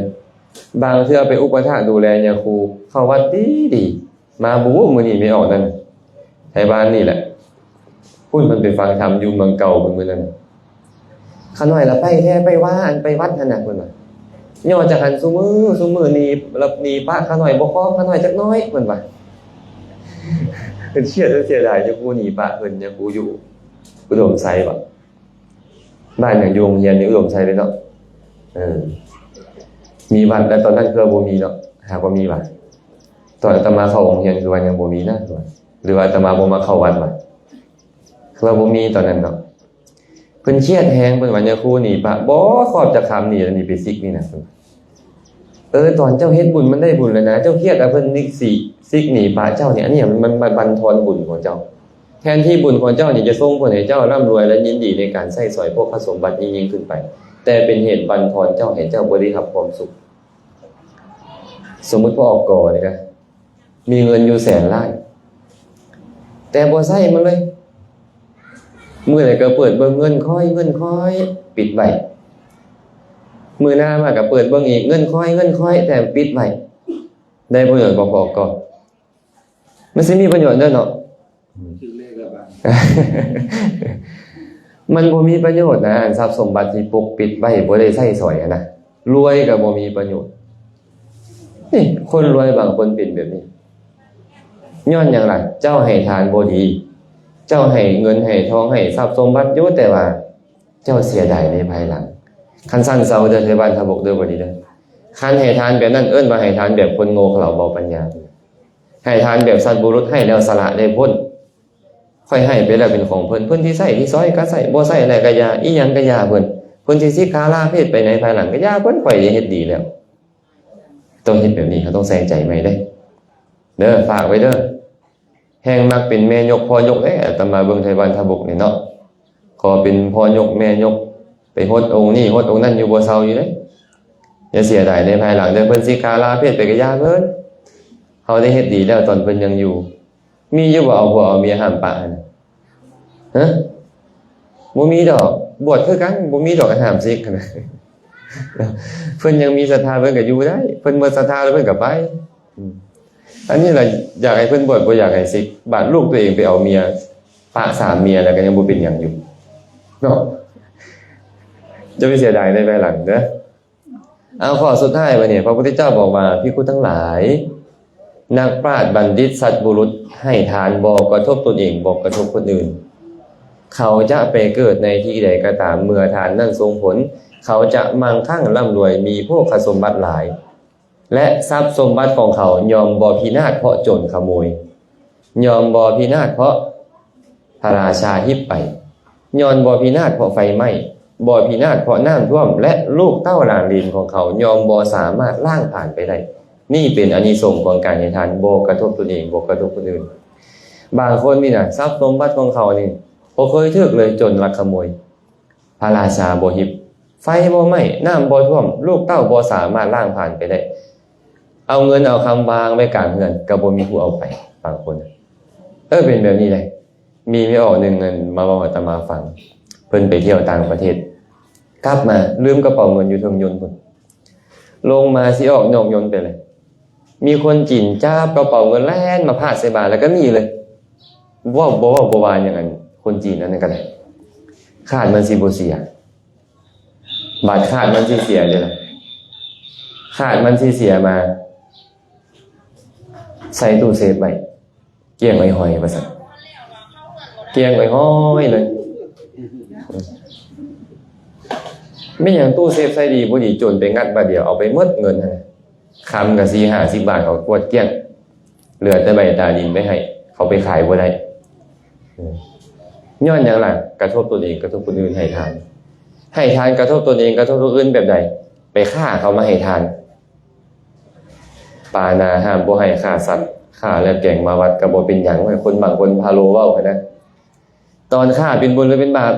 ບາງເທື່ອໄປອຸປະຖາກດູແລຍາຄູ ເຂົ້າວັດດີໆ ມາບູບມື້ນີ້ແມ່ອອກນັ້ນ ໄທບ້ານນີ້ແຫຼະ ພຸ້ນ ເພິ່ນໄປຟັງທຳຢູ່ເມືອງເກົ່າເພິ່ນມື້ນັ້ນ. ຂ້ານ້ອຍລະໄປແທ້ ໄປວ່າ ອັນໄປວັດຫັ້ນນະ ເພິ່ນວ່າ. ຍໍຈາກຫັ້ນຊຸມື້ ຊຸມື້ນີ້ລະໜີພະ ຂ້ານ້ອຍບໍ່ຂໍ ຂ້ານ້ອຍຈັກໜ້ອຍ ເພິ່ນວ່າ. ເພິ່ນຄຽດ ເພິ່ນເສຍດາຍ ຍາຄູໜີພະເພິ່ນ ຍາຄູຢູ່ອຸດົມໄຊບໍ ບ້ານຫຍັງ ຢູ່ໂຮງຮຽນຢູ່ອຸດົມໄຊເດ້ເນາະ. ເອີ ມີວັດ ແຕ່ຕອນນັ້ນຄືວ່າບໍ່ມີເນາະ ຫາກວ່າມີຫວາ? ຕອນອາດຕະມາເຂົ້າໂຮງຮຽນຄືວ່າຍັງບໍ່ມີນະ ຫຼືວ່າອາດຕະມາບໍ່ມັກເຂົ້າວັດຫວາ? ຄືວ່າບໍ່ມີຕອນນັ້ນເນາະ. ເພິ່ນຄຽດແຮງ ເພິ່ນວ່າຍາຄູໜີພະ ບໍ່ຄອບຈັກຄຳ ໜີແລ້ວໜີໄປສິກນີ້ນະ. ເອີ ຕອນເຈົ້າເຮັດບຸນມັນໄດ້ບຸນແລ້ວນະ ເຈົ້າຄຽດວ່າເພິ່ນນິກສິ ສິກໜີພະເຈົ້ານີ້ ອັນນີ້ມັນ ມັນ ມັນບັ່ນທອນບຸນຂອງເຈົ້າ. ແທນທີ່ບຸນຂອງເຈົ້ານີ້ຈະສົ່ງຜົນໃຫ້ເຈົ້າລ່ຳລວຍ ແລະ ຍິນດີໃນການໃຊ້ສອຍໂພຄະສົມບັດຍິ່ງໆຂຶ້ນໄປ, ແຕ່ເປັນເຫດບັ່ນທອນເຈົ້າ ໃຫ້ເຈົ້າບໍ່ໄດ້ຮັບຄວາມສຸກ. ສົມມຸດພໍ່ອອກກໍນີ້ນະ ມີເງິນຢູ່ແສນລ້ານ ແຕ່ບໍ່ໃຊ້ມັນເລີຍ. ມື້ໃດກໍເປີດເບິ່ງເງິນຂ້ອຍ ເງິນຂ້ອຍ ປິດໄວ້. ມື້ໜ້າມາກໍເປີດເບິ່ງອີກ ເງິນຂ້ອຍ ເງິນຂ້ອຍ ແຕ່ປິດໄວ້. ໄດ້ປະໂຫຍດບໍ່ພໍ່ອອກກໍ? ມັນຊິມີປະໂຫຍດເດີເນາະ? ຖືກເລກແລ້ວບາດນີ້ ມັນບໍ່ມີປະໂຫຍດນະ ອັນຊັບສົມບັດທີ່ປົກປິດໄວ້ ບໍ່ໄດ້ໃຊ້ສອຍຫັ້ນນະ ລວຍກໍບໍ່ມີປະໂຫຍດ. ນີ້ ຄົນລວຍບາງຄົນເປັນແບບນີ້ ຍ້ອນຫຍັງລະ? ເຈົ້າໃຫ້ທານບໍ່ດີ ເຈົ້າໃຫ້ເງິນໃຫ້ທອງ ໃຫ້ຊັບສົມບັດຢູ່ ແຕ່ວ່າເຈົ້າເສຍດາຍໃນພາຍຫຼັງ. ຄັນຊັ້ນເຊົາເດີ ໄທບ້ານທະບົກເດີ ບໍ່ດີເດີ. ຄັນໃຫ້ທານແບບນັ້ນ ເອີ້ນວ່າໃຫ້ທານແບບຄົນໂງ່ເຂົາເວົ້າ ເບົາປັນຍາ. ໃຫ້ທານແບບສັດບຸລຸດ ໃຫ້ແລ້ວສະຫຼະໄດ້ພົ້ນ. ຂ້ອຍໃຫ້ໄປແລ້ວເປັນຂອງເພິ່ນ ເພິ່ນຊິໃຊ້ຊິສອຍກໍໃຊ້ ບໍ່ໃຊ້ແລ້ວກໍຢ່າ ອີ່ຫຍັງກໍຢ່າເພິ່ນ ເພິ່ນຊິສິກຂາລາເພດໄປໃນພາຍຫຼັງກໍຢ່າເພິ່ນ ຂ້ອຍໄດ້ເຮັດດີແລ້ວ. ຕ້ອງເຮັດແບບນີ້ ເຮົາຕ້ອງໃສ່ໃຈໃໝ່ເດ້ ເດີ ຝາກໄວ້ເດີ. ແຮ່ງມັກເປັນແມ່ຍົກພໍ່ຍົກເດ້ ອາດຕະມາເບິ່ງໄທບ້ານທະບົກນີ້ເນາະ ຂໍເປັນພໍ່ຍົກແມ່ຍົກ ໄປຫົດອົງນີ້ຫົດອົງນັ້ນຢູ່ບໍ່ເຊົາຢູ່ເດ້. ຢ່າເສຍດາຍໃນພາຍຫຼັງເດີ ເພິ່ນສິກຂາລາເພດໄປກໍຢ່າເພິ່ນ ເຮົາໄດ້ເຮັດດີແລ້ວຕອນເພິ່ນຍັງຢູ່. ມີຢູ່ບໍ່ເອົາຜົວເອົາເມຍຫ້າມປະຫັ້ນນະ? ຮະ? ບໍ່ມີດອກ ບວດຄືກັນ ບໍ່ມີດອກຫ້າມສິກຫັ້ນນະ. ເພິ່ນຍັງມີສັດທາເພິ່ນກໍຢູ່ໄດ້ ເພິ່ນໝົດສັດທາແລ້ວເພິ່ນກໍໄປ. ອືມ ອັນນີ້ລະຢາກໃຫ້ເພິ່ນບວດ ບໍ່ຢາກໃຫ້ສິກ ບາດລູກຕົວເອງໄປເອົາເມຍປະສາມເມຍແລ້ວກໍຍັງບໍ່ເປັນຫຍັງຢູ່ເນາະ. ຢ່າໄປເສຍດາຍໃນພາຍຫຼັງເດີ. ເອົາ ຂໍ້ສຸດທ້າຍບັດນີ້ ພະພຸດທະເຈົ້າບອກວ່າ ພິກຂຸທັງຫຼາຍ ນັກປາດບັນດິດສັດບຸລຸດ ໃຫ້ທານບໍ່ກະທົບຕົນເອງ ບໍ່ກະທົບຄົນອື່ນ ເຂົາຈະໄປເກີດໃນທີ່ໃດກໍຕາມ ເມື່ອທານນັ້ນສົ່ງຜົນ ເຂົາຈະມັ່ງຄັ່ງລ່ຳລວຍ ມີໂພຄະສົມບັດຫຼາຍ ແລະ ຊັບສົມບັດຂອງເຂົາຍ່ອມບໍ່ພິນາດເພາະໂຈນຂະໂມຍ ຍ່ອມບໍ່ພິນາດເພາະພະລາຊາຮິບໄປ ຍ່ອມບໍ່ພິນາດເພາະໄຟໄໝ້ ບໍ່ພິນາດເພາະນ້ຳຖ້ວມ ແລະ ລູກເຕົ້າຫຼານເລນຂອງເຂົາຍ່ອມບໍ່ສາມາດລ້າງຜານໄປໄດ້. ນີ້ເປັນອານິສົງຂອງການໃຫ້ທານ ບໍ່ກະທົບຕົນເອງ ບໍ່ກະທົບຄົນອື່ນ. ບາງຄົນນີ້ນະ ຊັບສົມບັດຂອງເຂົານີ້ ບໍ່ເຄີຍຖືກເລີຍ ໂຈນລັກຂະໂມຍ ພະລາຊາບໍ່ຮິບ ໄຟບໍ່ໄໝ້ ນ້ຳບໍ່ຖ້ວມ ລູກເຕົ້າບໍ່ສາມາດລ້າງຜານໄປໄດ້. ເອົາເງິນເອົາຄຳວາງໄວ້ກາງເຮືອນ ກໍບໍ່ມີຜູ້ເອົາໄປ ບາງຄົນ. ເອີ ເປັນແບບນີ້ເດ້. ມີແມ່ອອກໜຶ່ງ ອັນ ມາເວົ້າໃຫ້ອາດຕະມາຟັງ ເພິ່ນໄປທ່ຽວຕ່າງປະເທດ ກັບມາລືມກະເປົາເງິນຢູ່ເທິງຍົນພຸ້ນ. ລົງມາຊິອອກນອກຍົນໄປເລີຍ ມີຄົນຈີນຈັບກະເປົາເງິນແລ່ນມາພາດໃສ່ບ່າ ແລ້ວກໍໜີເລີຍ. ເວົ້າ ບໍ່ເວົ້າບໍ່ວ່າຫຍັງ ອັນຄົນຈີນອັນນັ້ນກໍໄດ້ ຄາດມັນຊິບໍ່ເສຍ. ບາດຄາດມັນຊິເສຍເດ້ລະ ຄາດມັນຊິເສຍມາ ໃສ່ຕູ້ເຊຟໄວ້ ກ້ຽງຫອຍໆ ວ່າຊັ້ນ ກ້ຽງຫອຍໆເລີຍ. ແມ່ນຫຍັງຕູ້ເຊຟໃສ່ດີບໍ່ດີ ໂຈນໄປງັດບາດດຽວ ເອົາໄປໝົດເງິນຫັ້ນນະ. ຄຳກໍສີ່ຫ້າສິບບາດ ເຂົາກວດກ້ຽງ ເຫຼືອແຕ່ໃບຕາດິນໄວ້ໃຫ້. ເຂ ເອົາໄປຂາຍບໍ່ໄດ້. ຍ້ອນຫຍັງລະ? ກະທົບຕົນເອງ ກະທົບຄົນອື່ນໃຫ້ທານ. ໃຫ້ທານກະທົບຕົນເອງ ກະທົບຄົນອື່ນແບບໃດ? ໄປຄ້າເຂົາມາໃຫ້ທານ. ປານາຫ້າມບໍ່ໃຫ້ຂ້າສັດ, ຂ້າແລ້ວແກງມາວັດກໍບໍ່ເປັນຫຍັງ. ຄົນບາງຄົນພາໂລເວົ້າຫັ້ນນະ. ຕອນຂ້າເປັນບຸນຫຼືເປັນບາບ?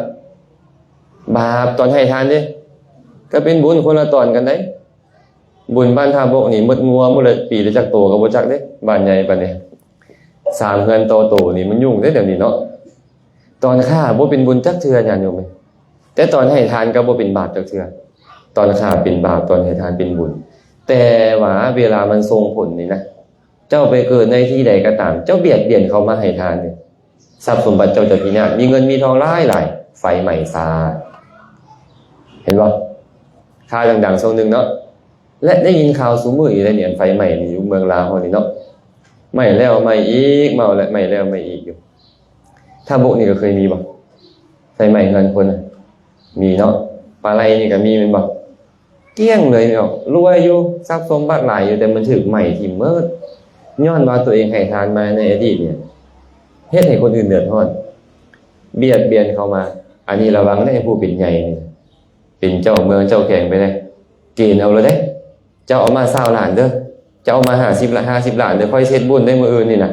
ບາບ. ຕອນໃຫ້ທານເດ້ ກໍເປັນບຸນ, ຄົນລະຕອນກັນໄດ໋. ບຸນບ້ານທ່າບົກນີ້ໝົດງົວມື້ລະ ປີລະຈັກໂຕກໍບໍ່ຈັກເດ້, ບ້ານໃຫຍ່ປານນີ້. ສາມເຮືອນຕໍ່ໂຕນີ້ມັນຫຍຸ້ງເດ້ດຽວນີ້ເນາະ. ຕອນຂ້າບໍ່ເປັນບຸນຈັກເທື່ອ ຍາດໂຍມເອີຍ, ແຕ່ຕອນໃຫ້ທານກໍບໍ່ເປັນບາບຈັກເທື່ອ. ຕອນຂ້າເປັນບາບ, ຕອນໃຫ້ທານເປັນບຸນ. ແຕ່ວ່າເວລາມັນສົ່ງຜົນນີ້ນະ, ເຈົ້າໄປເກີດໃນທີ່ໃດກໍຕາມ, ເຈົ້າບຽດບຽນເຂົາມາໃຫ້ທານນີ້, ຊັບສົມບັດເຈົ້າຈະພິນາດ, ມີເງິນມີທອງຫຼາຍໆ, ໄຟໄໝ້ຊາ. ເຫັນບໍ່? ຂ່າວດັງໆຊ່ວງໜຶ່ງເນາະ, ແລະ ໄດ້ຍິນຂ່າວຊຸມື້ນີ້ແຫຼະນີ້, ອັນໄຟໄໝ້ນີ້ຢູ່ເມືອງລາວເຮົານີ້ເນາະ, ໄໝ້ແລ້ວໄໝ້ອີກ, ເໝົາແລ້ວໄໝ້, ແລ້ວໄໝ້ອີກຢູ່. ທ່າບົກນີ້ກໍເຄີຍມີບໍ່? ໄຟໄໝ້ເຮືອນຄົນນະ ມີເນາະ, ປາໄລນີ້ກໍມີແມ່ນບໍ່? ກ້ຽງເລີຍເນາະ, ລວຍຢູ່, ຊັບສົມບັດຫຼາຍຢູ່, ແຕ່ມັນຖືກໄໝ້ຖິ້ມເໝິດ, ຍ້ອນວ່າຕົວເອງໃຫ້ທານມາໃນອະດີດນີ້ ເຮັດໃຫ້ຄົນອື່ນເດືອດຮ້ອນ, ບຽດບຽນເຂົາມາ. ອັນນີ້ລະວັງເດ້ ຜູ້ເປັນໃຫຍ່ນີ້, ເປັນເຈົ້າເມືອງເຈົ້າແຂວງໄປເດ້, ເກນເອົາໂລດເດ້. ເຈົ້າເອົາມາຊາວລ້ານເດີ, ເຈົ້າເອົາມາຫ້າສິບລ້ານ, ຫ້າສິບລ້ານເດີ, ຂ້ອຍຊິເຮັດບຸນໃນມື້ອື່ນນີ້ນະ.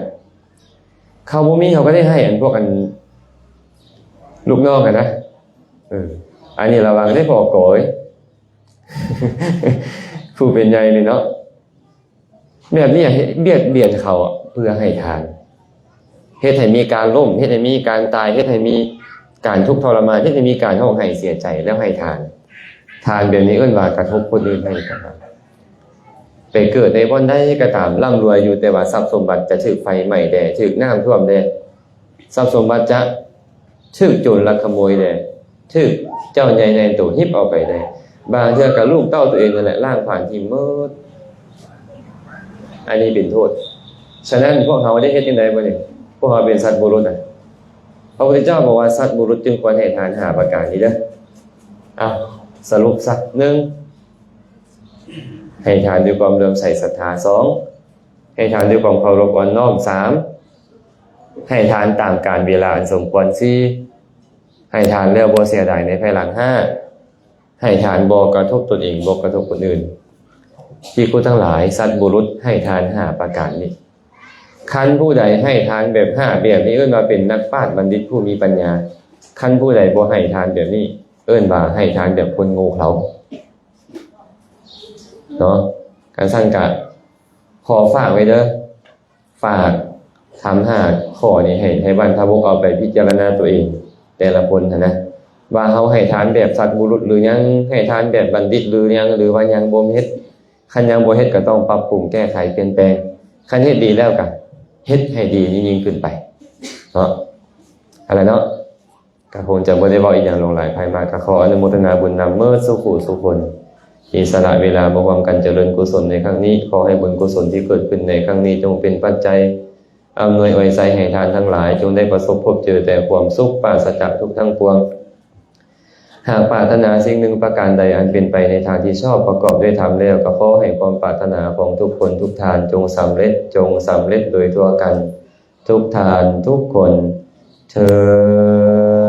ເຂົາບໍ່ມີ ເຂົາກໍໄດ້ໃຫ້ອັນພວກອັນລູກນ້ອງຫັ້ນນະ. ເອີ ອັນນີ້ລະວັງເດ້ພໍ່ກອຍ ຜູ້ເປັນໃຫຍ່ນີ້ເນາະ. ແບບນີ້ເຮັດ ບຽດບຽນເຂົາເພື່ອໃຫ້ທານ, ເຮັດໃຫ້ມີການລົ້ມ, ເຮັດໃຫ້ມີການຕາຍ, ເຮັດໃຫ້ມີການທຸກທໍລະມານ, ເຮັດໃຫ້ມີການຮ້ອງໄຫ້ເສຍໃຈ ແລ້ວໃຫ້ທານ. ທານແບບນີ້ເອີ້ນວ່າກະທົບຄົນອື່ນໃຫ້ທານ. ໄປເກີດໃນບ່ອນໃດກໍຕາມ, ລ່ຳລວຍຢູ່, ແຕ່ວ່າຊັບສົມບັດຈະຖືກໄຟໄໝ້ແດ່, ຖືກນ້ຳຖ້ວມແດ່, ຊັບສົມບັດຈະ ຖືກໂຈນລັກຂະໂມຍແດ່, ຖືກເຈົ້າໃຫຍ່ໃຫຍ່ໂຕຮິບເອົາໄປແດ່, ບາງເທື່ອກໍລູກເຕົ້າຕົວເອງນັ້ນແຫຼະ ລ້າງຜານຖິ້ມເໝິດ. ອັນນີ້ເປັນໂທດ. ສະນັ້ນ ພວກເຮົາໄດ້ເຮັດຈັ່ງໃດບັດນີ້? ພວກເຮົາເປັນສັດບຸລຸດນະ. ພະພຸດທະເຈົ້າບອກວ່າ ສັດບຸລຸດຈຶ່ງຄວນໃຫ້ທານຫ້າປະການນີ້ເດີ. ເອົາ ສະຫຼຸບຊະ. ໜຶ່ງ ໃຫ້ທານດ້ວຍຄວາມເຫຼື້ອມໃສສັດທາ. ສອງ ໃຫ້ທານດ້ວຍຄວາມເຄົາລົບອ່ອນນ້ອມ. ສາມ ໃຫ້ທານຕາມການເວລາອັນສົມຄວນ. ສີ່ ໃຫ້ທານແລ້ວບໍ່ເສຍດາຍໃນພາຍຫຼັງ. ຫ້າ ໃຫ້ທານບໍ່ກະທົບຕົນເອງ, ບໍ່ກະທົບຄົນອື່ນ. ພິກຂຸທັງຫຼາຍ, ສັດບຸລຸດໃຫ້ທານຫ້າປະການນີ້. ຄັນຜູ້ໃດໃຫ້ທານແບບຫ້າແບບນີ້ ເອີ້ນວ່າເປັນນັກປາດບັນດິດຜູ້ມີປັນຍາ. ຄັນຜູ້ໃດບໍ່ໃຫ້ທານແບບນີ້ ເອີ້ນວ່າໃຫ້ທານແບບຄົນໂງ່ເຂົາເນາະ. ຄັນຊັ້ນກະ ຂໍຝາກໄວ້ເດີ, ຝາກທຳຫ້າຂໍ້ນີ້ໃຫ້ ໃຫ້ບັນພະບຸກເອົາໄປພິຈາລະນາຕົວເອງ ແຕ່ລະຄົນຫັ້ນນະ ວ່າເຮົາໃຫ້ທານແບບສັດບຸລຸດຫຼືຍັງ, ໃຫ້ທານແບບບັນດິດຫຼືຍັງ ຫຼືວ່າຍັງບໍ່ເຮັດ. ຄັນຍັງບໍ່ເຮັດກໍຕ້ອງປັບປຸງແກ້ໄຂປ່ຽນແປງ, ຄັນເຮັດດີແລ້ວກໍເຮັດໃຫ້ດີຍິ່ງໆຂຶ້ນໄປເນາະ. ຫັ້ນລະເນາະ. ກໍຄົງຈະບໍ່ໄດ້ເວົ້າອີ່ຫຍັງຫຼວງຫຼາຍໄພມາກ, ກໍຂໍອະນຸໂມທະນາບຸນນຳເໝິດສູ່ຜູ້ສູ່ຄົນທີ່ສະຫຼະເວລາມາຮ່ວມກັນຈະເລີນກຸສົນໃນຄັ້ງນີ້. ຂໍໃຫ້ບຸນກຸສົນທີ່ເກີດຂຶ້ນໃນຄັ້ງນີ້ ຈົ່ງເປັນປັດໄຈອຳນວຍອວຍໄຊໃຫ້ທ່ານທັງຫຼາຍ ຈົ່ງໄດ້ປະສົບພົບເຈີແຕ່ຄວາມສຸກ ປາສະຈາກທຸກທັງປວງ. ຫາກປາດຖະໜາສິ່ງໜຶ່ງປະການໃດອັນເປັນໄປໃນທາງທີ່ຊອບ ປະກອບດ້ວຍທຳແລ້ວ, ກໍຂໍໃຫ້ຄວາມປາດຖະໜາຂອງທຸກຄົນທຸກທ່ານ ຈົ່ງສຳເລັດ, ຈົ່ງສຳເລັດໂດຍທົ່ວກັນ ທຸກທ່ານທຸກຄົນເທີ້ນ.